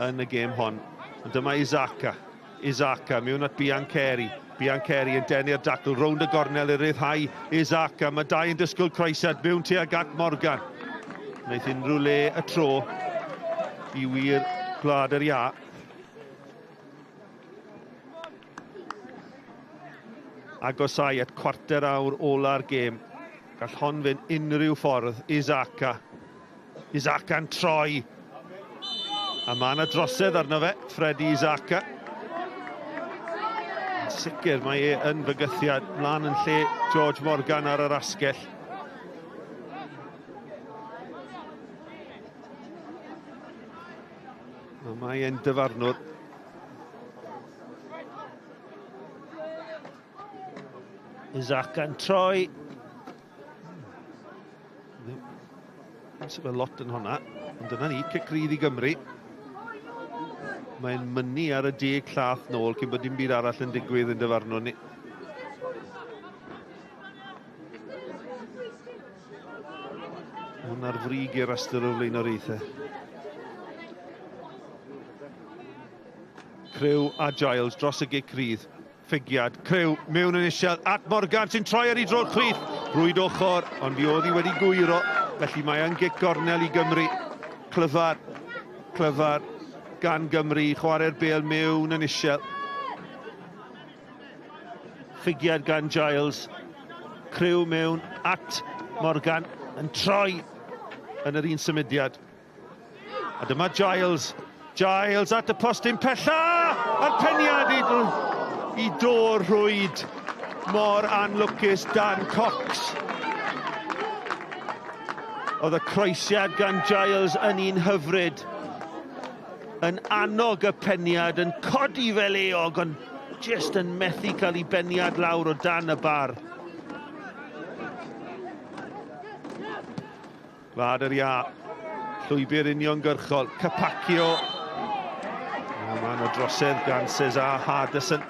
yn y gêm hon. Ond dyma Isaka. Isaka mewn at Biancheri. Biancheri yn denu'r dacl rownd y gornel i ryddhau Isaka. Mae dau yn disgwyl croesiad mewn tuag at Morgan. Wnaeth unrhyw le y tro i wir Gwlad yr Iâ. Agosau at cwarter awr ola'r gêm. Gall hon fynd unrhyw ffordd. Isaka. Isaka'n troi. A mae yna drosedd arno fe, Freddie Isaka. Yn sicr mae e yn fygythiad mlaen yn lle George Morgan ar yr asgell. A mae e'n dyfarnwr. Isaka'n troi. Ddim sydd lot yn honna, ond dyna ni, cic rydd i Gymru. Mae'n mynnu ar y deg llath nôl cyn bod dim byd arall yn digwydd yn dyfarnwr ni. Hwn ar frig i'r rhestr o flaenoriaethau. Crew a Giles dros y gic rydd. Ffigiad, Crew, mewn yn isiel, at Morgan sy'n troi ar ei dro'r chwith. Rwyd ochr, ond fi oedd hi wedi gwyro, felly mae yn gic gornel i Gymru. Clyfar, clyfar gan Gymru, chwarae'r bêl mewn yn isiel. Ffigiad gan Giles, Crew mewn at Morgan, yn troi yn yr un symudiad. A dyma Giles. Giles at y postyn pella! A'r peniad i, i dôr rhwyd mor anlwcus Dan Cox. Oedd y croesiad gan Giles yn un hyfryd. Yn annog y peniad, yn codi fel eog, ond jyst yn methu cael ei beniad lawr o dan y bar. Gwlad yr Iâ, llwybr uniongyrchol, Kpakio. Mae yna drosedd gan Cesar Hardison.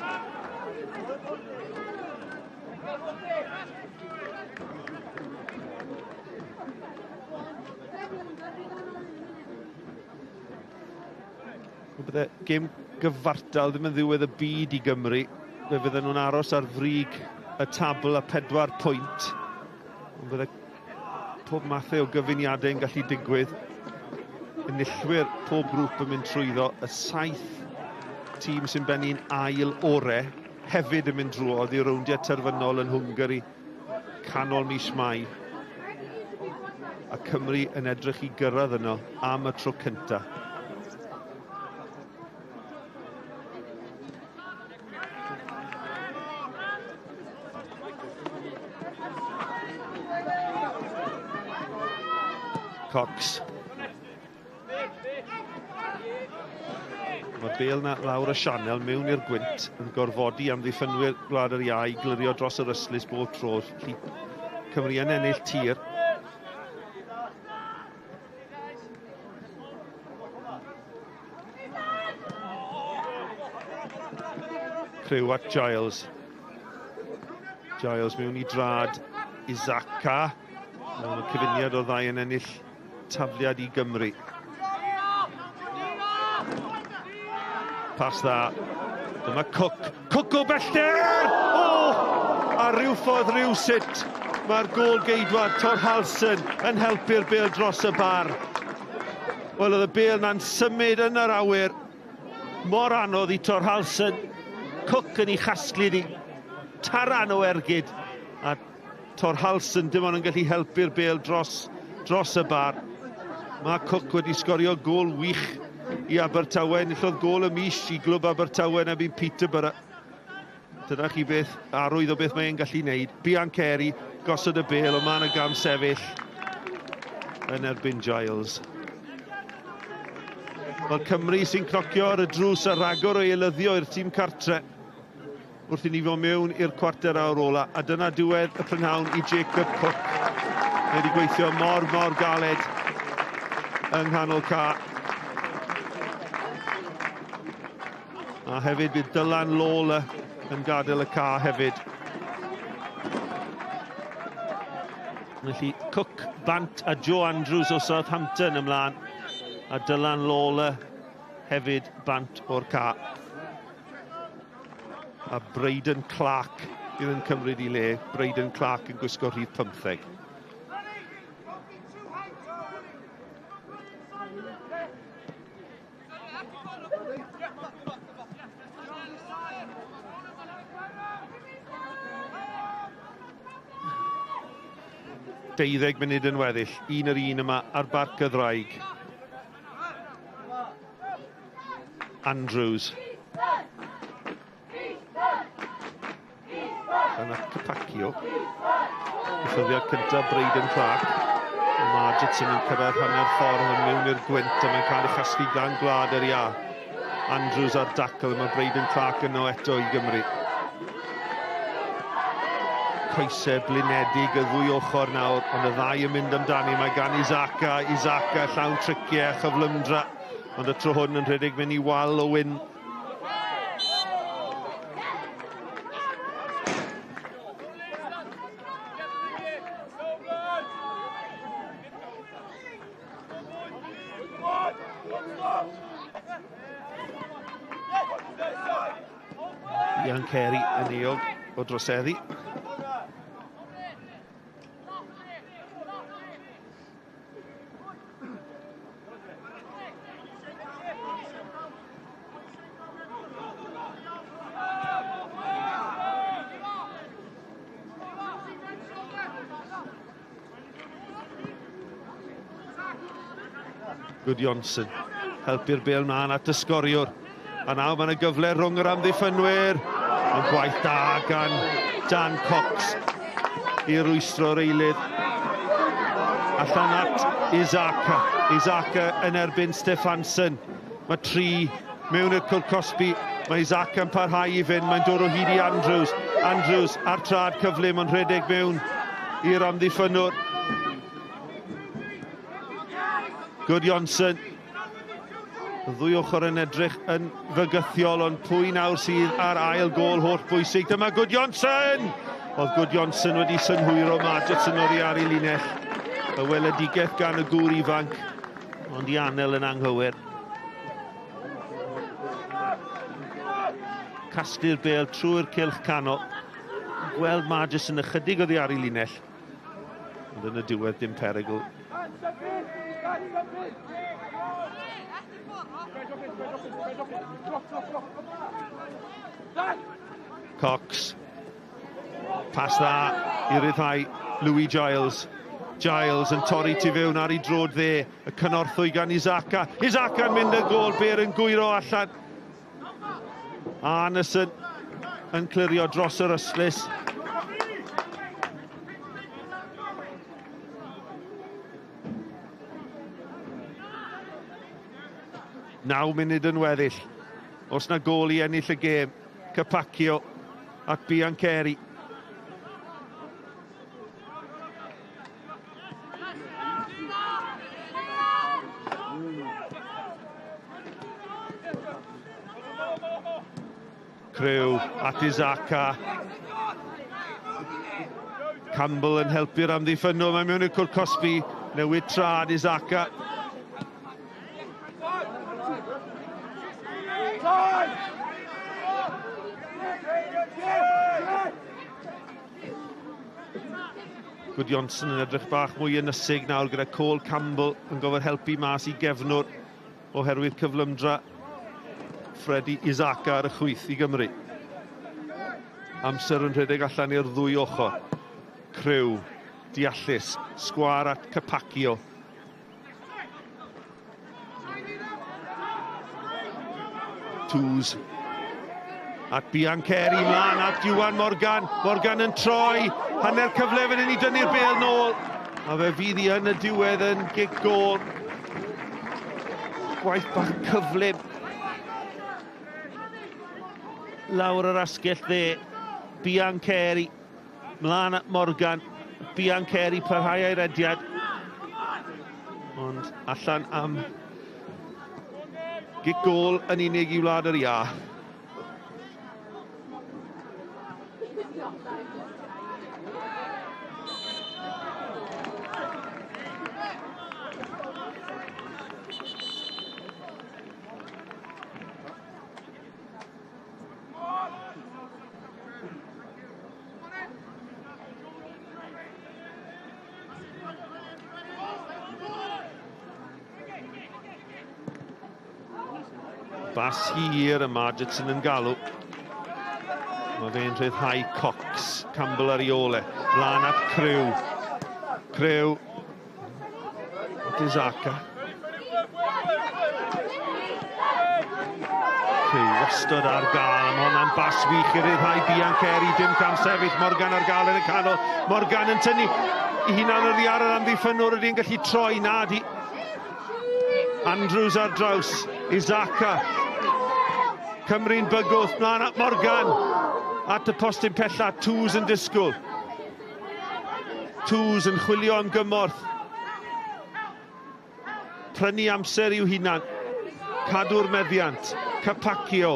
Bydde gêm gyfartal ddim yn ddiwedd y byd i Gymru. Fe fydden nhw'n aros ar frig y tabl a 4 pwynt. Ond bydde pob mathau o gyfuniadau yn gallu digwydd. Enillwyr pob grŵp yn mynd trwyddo. Y 7 tîm sy'n bennu'n ail ore hefyd yn mynd drwodd i rowndiau terfynol yn Hwngari canol mis Mai. A Cymru yn edrych i gyrraedd yno am y tro cyntaf. Cox. Mae'r bêl na lawr y sianel mewn i'r gwynt yn gorfodi amddiffynwyr Gwlad yr Iâ i glirio dros yr ystlys bob tro. Felly Cymru yn ennill tir. Crew at Giles. Giles mewn i drad Isaka. Mae cyfuniad o ddau yn ennill tafliad i Gymru. Pas dda. Dyma Cook. Cook o bellter! O! A rhyw ffordd rhywsut mae'r gôl geidwad Thorhallsson yn helpu'r bêl dros y bar. Wel, oedd y bêl na'n symud yn yr awyr. Mor anodd i Thorhallsson. Cook yn ei chasglu ni. Taran o ergyd. A Thorhallsson dim ond yn gallu helpu'r bêl dros y bar. Mae Cook wedi sgorio gôl wych i Abertawe. Enillodd gôl y mis i glwb Abertawe yn erbyn Peterborough. Dyna chi beth, arwydd o beth mae'n gallu wneud. Biancheri gosod y bêl, ond mae yna gam sefyll yn erbyn Giles. Wel, Cymru sy'n cnocio ar y drws a ragor o eilyddio i'r tîm cartre wrth i ni fod mewn i'r cwarter awr ola. A dyna diwedd y prynhawn i Jacob Cook. Mae wedi gweithio mor galed yng nghanol ca. A hefyd bydd Dylan Lawler yn gadael y ca hefyd. Felly Cook, Bant a Joe Andrews o Southampton ymlaen. A Dylan Lawler hefyd bant o'r ca. A Brayden Clark fydd yn cymryd i le. Brayden Clark yn gwisgo rhif 15. 12 munud yn weddill, un yr un yma ar Barc y Ddraig. Andrews. Yna Kpakio. Diffoddiad cyntaf Brayden Clark. Margetson yn cyrraedd hanner ffordd yn mewn i'r gwynt a mae'n cael ei chasglu gan Gwlad yr Iâ. Andrews ar dacl, mae Brayden Clark yno eto i Gymru. Coesau blinedig y ddwy ochr nawr, ond y ddau yn mynd amdani. Mae gan Isaka, Isaka llawn triciau a chyflymdra, ond y tro hwn yn rhedeg mynd i wal o wyn. Biancheri yn euog o droseddu. Gudjohnsen helpu'r bêl mlaen at y sgoriwr. A nawr mae yna gyfle rhwng yr amddiffynwyr. Ond gwaith da gan Dan Cox i rwystro'r eilydd. Allan at Isaka. Isaka yn erbyn Stefansson. Mae 3 mewn i'r cwrt cosbi. Mae Isaka yn parhau i fynd. Mae'n dod o hyd i Andrews. Andrews ar trad cyflym ond rhedeg mewn i'r amddiffynnwr. Gudjohnsen. Y ddwy ochr yn edrych yn fygythiol, ond pwy nawr sydd ar ail gôl holl bwysig? Dyma Gudjohnsen! Oedd Gudjohnsen wedi synhwyro Margetson oddi ar ei linell. Y weledigaeth gan y gŵr ifanc, ond i anel yn anghywir. Casglu'r bêl trwy'r cylch canol. Gweld Margetson ychydig oddi ar ei linell, ond yn y diwedd dim perygl. Cox. Pas dda i ryddhau Louis Giles. Giles yn torri tu fewn ar ei drod dde. Y cynorthwy gan Isaka. Isaka'n mynd y gôl, Bear yn gwyro allan. Arneson yn clirio dros yr ystlys. Naw munud yn weddill. Os na gôl i ennill y gêm, Kpakio at Biancheri. Crew at Isaka. Campbell yn helpu'r amddiffynnwr. Mae mewn i'r cwrt cosbi. Newid trad Isaka. Gudjohnsen yn edrych bach mwy ynysig nawr gyda Cole Campbell yn gofod helpu mas i gefnwr oherwydd cyflymdra Freddie Isaka ar y chwith i Gymru. Amser yn rhedeg allan i'r ddwy ochr. Crew, deallus, sgwâr at Kpakio. Twos at Biancheri, mlaen at Iwan Morgan. Morgan yn troi, hanner cyfle fan hyn i dynnu'r bêl nôl. A fe fydd hi yn y diwedd yn gic gôl. Gwaith bach cyflym. Lawr yr asgell dde, Biancheri, mlaen at Morgan. Biancheri parhau ei rediad. Ond allan am gic gôl yn unig i Wlad yr Iâ. Bas hir y Margetson yn galw. Mae fe'n rhyddhau Cox. Campbell ar ei ôl e. Mlaen at Crew. Crew. At Isaka. Crew wastad ar gael. Mae hwnna'n bas wych i ryddhau Biancheri. Dim cam sefyll. Morgan ar gael yn y canol. Morgan yn tynnu i hunan oddi ar yr amddiffynnwr. Ydy'n gallu troi. Na di. Andrews ar draws. Isaka. Cymru'n bygwth. Mlaen at Morgan. At y postyn pella. Twos yn disgwyl. Twos yn chwilio am gymorth. Prynu amser i'w hunan. Cadw'r meddiant. Kpakio.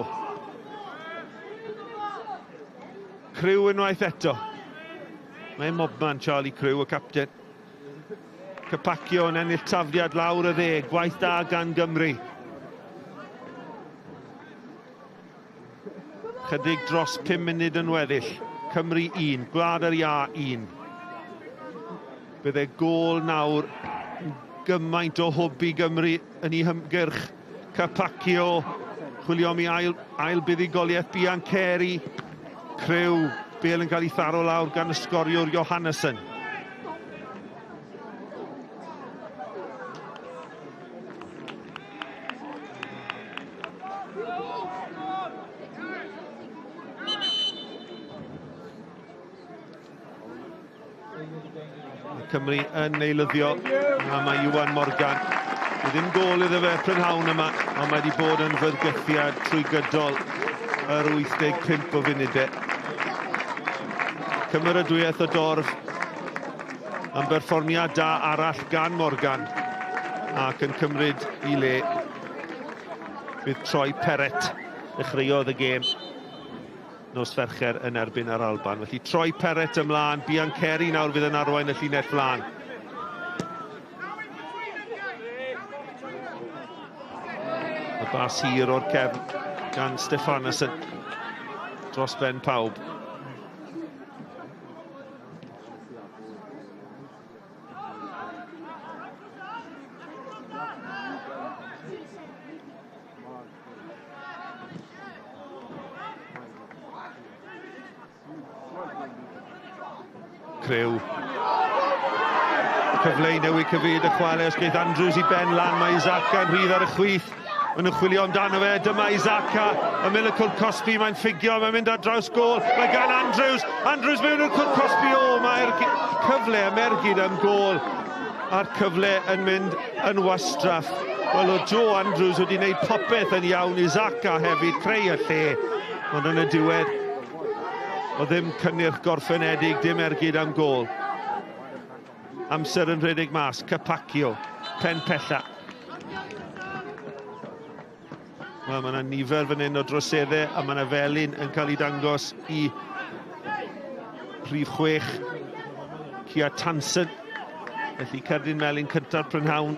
Crew unwaith eto. Mae'n mobman Charlie Crew, y capten. Kpakio yn ennill tafliad lawr y dde. Gwaith da gan Gymru. Chydig dros 5 munud yn weddill. Cymru 1, Gwlad yr Iâ 1. Bydde gôl nawr gymaint o hwb i Gymru yn ei hymgyrch. Kpakio, chwilio am ei ail buddugoliaeth Biancheri. Crew, bêl yn cael ei tharo lawr gan y sgoriwr Johannesson. Cymru yn eilyddio, a mae Iwan Morgan. Ddim gôl iddo fe prynhawn yma, ond mae wedi bod yn fygythiad trwy gydol yr 85 o funudau. Cymeradwyaeth o dorf am berfformiad da arall gan Morgan, ac yn cymryd i le bydd Troy Perrett. Dechreuodd y gêm nos Fercher yn erbyn yr Alban. Felly Troy Perrett ymlaen, Biancheri nawr fydd yn arwain y llinell flaen. Y bas hir o'r cefn gan Stefanussen dros ben pawb. Crew. Cyfle i newid cyfeiriad y chwarae os geith Andrews i ben lan, mae Isaka yn rhydd ar y chwith. Maen nhw'n chwilio amdano fe, dyma Isaka, ymyl y cwrt cosbi, mae'n ffugio, mae'n mynd ar draws gôl, mae gan Andrews, Andrews mewn i'r cwrt cosbi, o, mae'r cyfle am ergyd am gôl, a'r cyfle yn mynd yn wastraff. Wel, o Joe Andrews wedi gwneud popeth yn iawn, Isaka hefyd, creu y lle, ond yn y diwedd, o ddim cynnyrch gorffenedig, dim ergyd am gôl. Amser yn rhedeg mas, Capaccio, pen pella. Wel, mae yna nifer fan hyn o droseddau a mae yna felyn yn cael ei dangos i rhif 6, Kia Tansen. Felly cerdyn melyn cyntaf prynhawn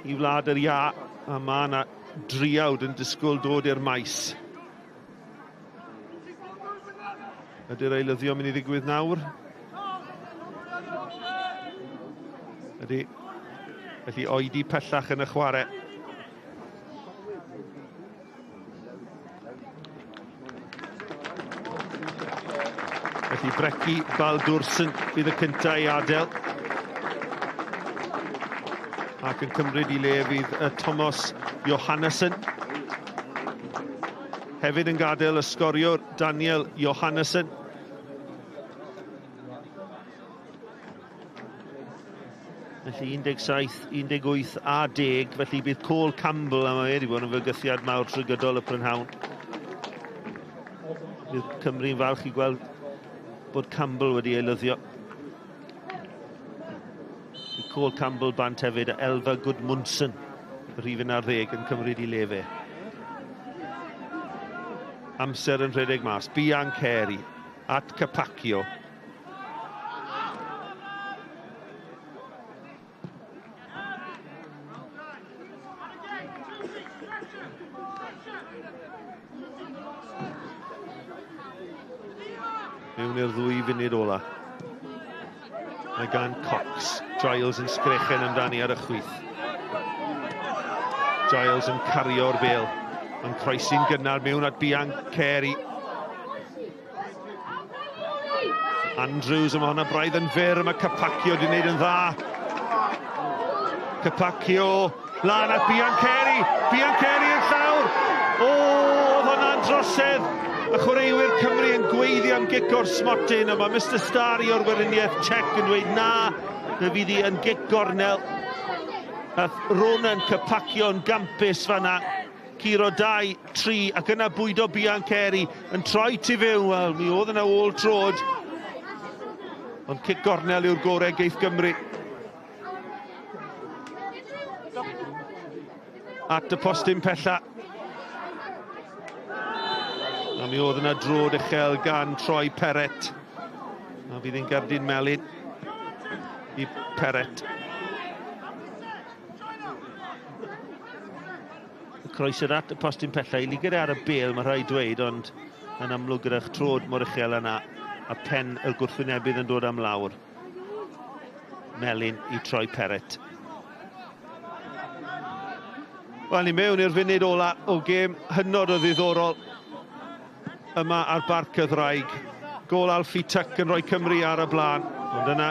i Wlad yr Iâ, a mae yna driawd yn disgwyl dod i'r maes. Ydy'r eilyddio mynd i ddigwydd nawr? Ydy. Felly oedi pellach yn y chwarae. Felly Breki Baldursson fydd y cyntaf i adael. Ac yn cymryd i le fydd Thomas Johannesson. Hefyd yn gadael y sgoriwr Daniel Johannesson. Felly 17, 18 a 10, felly bydd Cole Campbell, a mae wedi bod yn fygythiad mawr trwy gydol y prynhawn. Bydd Cymru'n falch i gweld bod Campbell wedi eilyddio. Cole Campbell bant hefyd, a Elva Gudmundsson, rhif 11 yn cymryd i le fe. Amser yn rhedeg mas, Biancheri at Capaccio. Mewn i'r 2 funud ola. Mae gan Cox. Giles yn sgrechen amdani ar y chwith. Giles yn cario'r bêl. Yn croesi'n gynnar mewn at Biancheri. Andrews, yma hwnna braidd yn fyr, mae Capaccio wedi gwneud yn dda. Capaccio, lan at Biancheri, Biancheri yn llawr. O, oedd hwnna'n drosedd. Y chwaraewyr Cymru yn gweiddi am gic o'r smotyn, a mae Mr Starry o'r Weriniaeth Czech yn dweud na, fe fydd hi yn gic gornel. Nath Ronan Capaccio'n gampus fanna. Curo 2, 3, ac yna bwydo Biancheri yn troi tu fewn. Wel, mi oedd yna ôl trod. Ond cic gornel yw'r gorau geith Gymru. At y postyn pella. A mi oedd yna drod uchel gan Troy Perrett. A fydd hi'n gerdyn melyn i Perrett. Croesiad at y postyn pella i liged ar y bêl, mae rhaid dweud, ond yn amlwg gyda'ch trod mor uchel yna a pen y gwrthwynebydd yn dod am lawr. Melyn i Troy Perrett. Wel, ni mewn i'r funud ola o gêm hynod o ddiddorol yma ar Barc y Ddraig. Gôl Alfie Tuck yn rhoi Cymru ar y blaen, ond yna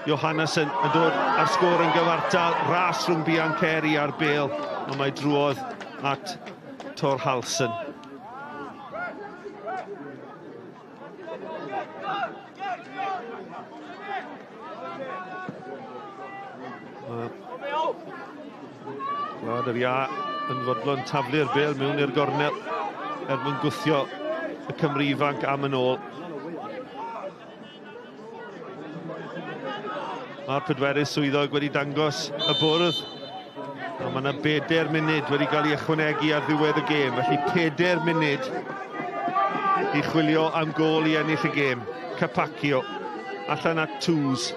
Johannesson yn dod ar sgôr yn gyfartal, ras rhwng Biancheri a'r bêl, ond mae drwodd at Tor Halsen. Gwlad yr Iâ yn fodlon taflu'r bêl mewn i'r gornel er mwyn gwthio y Cymru ifanc am yn ôl. Mae'r pedwerydd swyddog wedi dangos y bwrdd. A mae yna 4 munud wedi cael ei ychwanegu ar ddiwedd y gêm. Felly 4 munud i chwilio am gôl i ennill y gêm. Kpakio allan at Twos.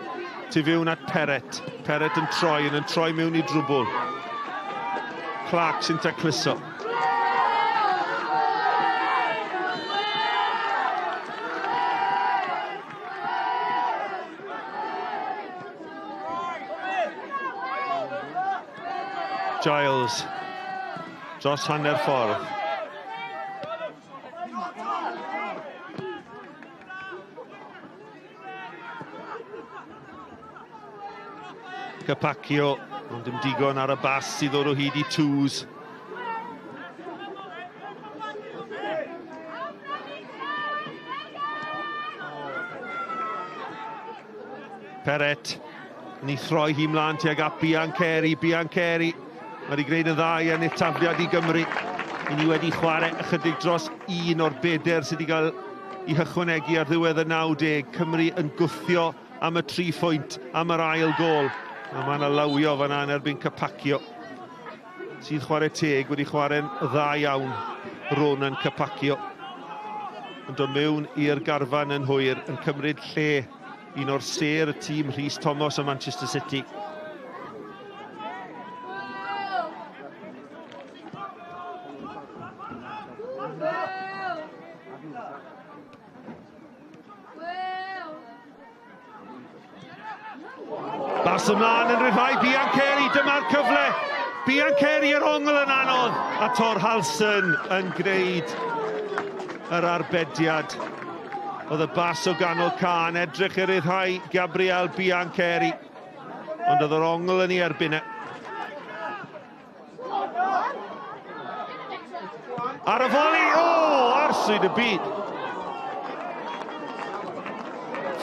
Tu fewn at Perret. Perret yn troi, yn troi mewn i drwbl. Clark sy'n tacluso. Giles dros hanner ffordd. Kpakio, ond dim digon ar y bas i ddod o hyd i Twos. Perret, yn ei throi hi mlaen tuag at Biancheri. Biancheri, mae wedi gwneud yn dda i ennill tafliad i Gymru. I ni wedi chwarae ychydig dros un o'r bedair sydd wedi cael ei hychwanegu ar ddiwedd y 90. Cymru yn gwthio am y 3 phwynt, am yr ail gôl. A mae yna lawio fan'na yn erbyn Kpakio, sydd chwarae teg wedi chwarae'n dda iawn. Ronan Kpakio yn dod mewn i'r garfan yn hwyr, yn cymryd lle un o'r sêr y tîm Rhys Thomas o Manchester City. Bas ymlaen yn rhyddhau Biancheri, dyma'r cyfle. Biancheri yr ongl yn anodd, a Thorhallsson yn gwneud yr arbediad. Oedd y bas o ganol can edrych i ryddhau Gabriel Biancheri, ond oedd yr ongl yn ei erbyn e. Ar y foli, o, arswyd y byd.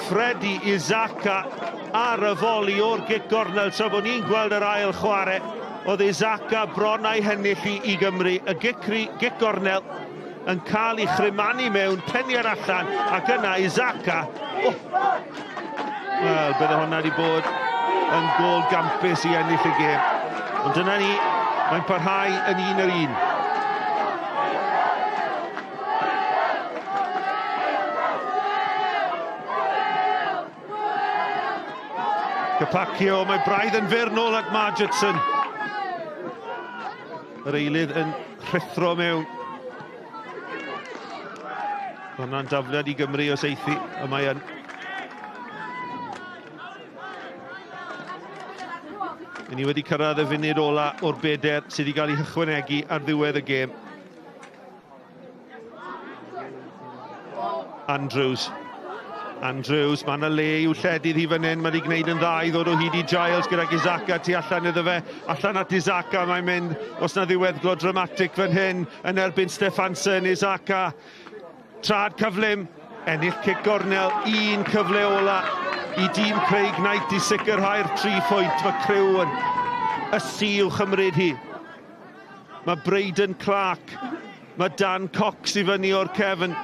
Freddie Issaka ar y foli o'r gic gornel, tra bod ni'n gweld yr ail chwarae. Oedd Issaka bron a'i hennill i Gymru. Y gic gornel yn cael ei chrymanu mewn, peniad allan, ac yna Issaka. Oh. Wel, bydde hwnna wedi bod yn gôl gampus i ennill y gêm. Ond dyna ni, mae'n parhau yn un yr un. Kpakio, mae braidd yn fyr nôl at Margetson. Yr eilydd yn rhuthro mewn. Hwnna'n dafliad i Gymru os eithi, a mae yn. Ni wedi cyrraedd y funud ola o'r bedair sydd wedi cael ei hychwanegu ar ddiwedd y gêm. Andrews. Andrews, mae yna le i'w lledydd hi fan hyn, mae wedi gwneud yn dda i ddod o hyd i Giles gyda Issaka tu allan iddo fe, allan at Issaka, mae'n mynd, os na ddiweddglo dramatic fan hyn, yn erbyn Stefansson. Issaka, trad cyflym, ennill cic gornel, un cyfle ola i dîm Craig Knight i sicrhau'r 3 phwynt. Mae Crew yn ysu i'w chymryd hi. Mae Braden Clark, mae Dan Cox i fyny o'r cefn.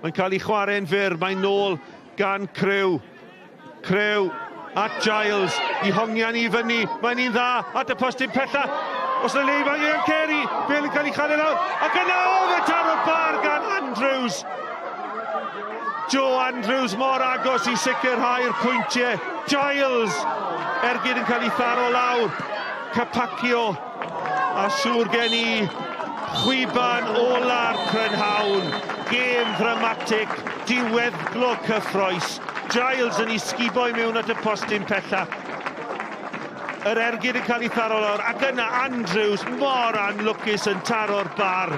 Mae'n cael ei chwarae'n fyr, mae'n nôl gan Crew. Crew at Giles, i hongian i fyny, mae'n un dda, at y postyn pella. Os yna le i Biancheri, bêl yn cael ei chael lawr, ac yna oedd y taro bar gan Andrews. Joe Andrews mor agos i sicrhau'r pwyntiau. Giles, ergyd yn cael ei tharo lawr. Kpakio, a siŵr gen i, chwiban ola'r prynhawn. Gêm ddramatig, diweddglo cyffrous. Giles yn ei sgubo i mewn at y postyn pella. Yr ergyd yn cael ei tharo lawr, ac yna Andrews mor anlwcus yn taro'r bar.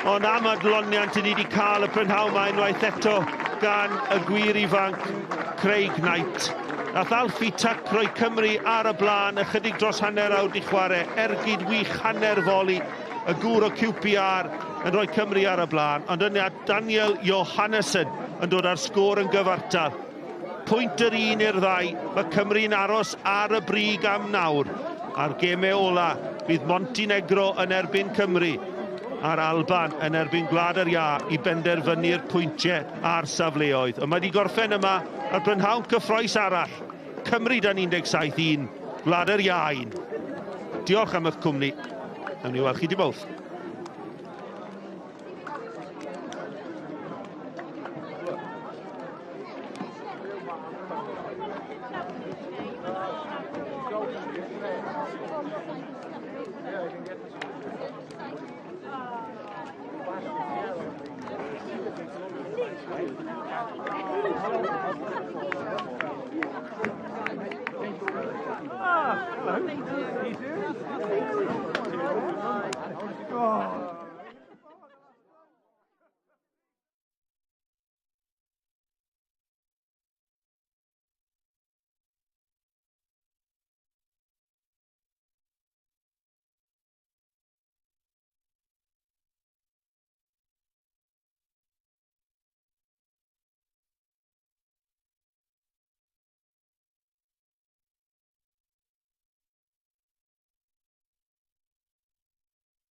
Ond am adloniant i ni wedi cael y prynhawn yma unwaith eto gan y gwir ifanc Craig Knight. Nath Alfie Tuck roi Cymru ar y blaen ychydig dros hanner awr di chwarae. Ergyd wych hanner foli, y gŵr o QPR yn rhoi Cymru ar y blaen. Ond yna Daniel Johannesson yn dod ar sgôr yn gyfartal. Pwynt yr un i'r ddau. Mae Cymru'n aros ar y brig am nawr. A'r gemau ola, bydd Montenegro yn erbyn Cymru a'r Alban yn erbyn Gwlad yr Iâ i benderfynu'r pwyntiau a'r safleoedd. Ond mae wedi gorffen yma ar brynhawn cyffrous arall. Cymru dan 17-1, Gwlad yr Iâ 1. Diolch am eich cwmni. Nawn ni weld chi dydd Mawrth.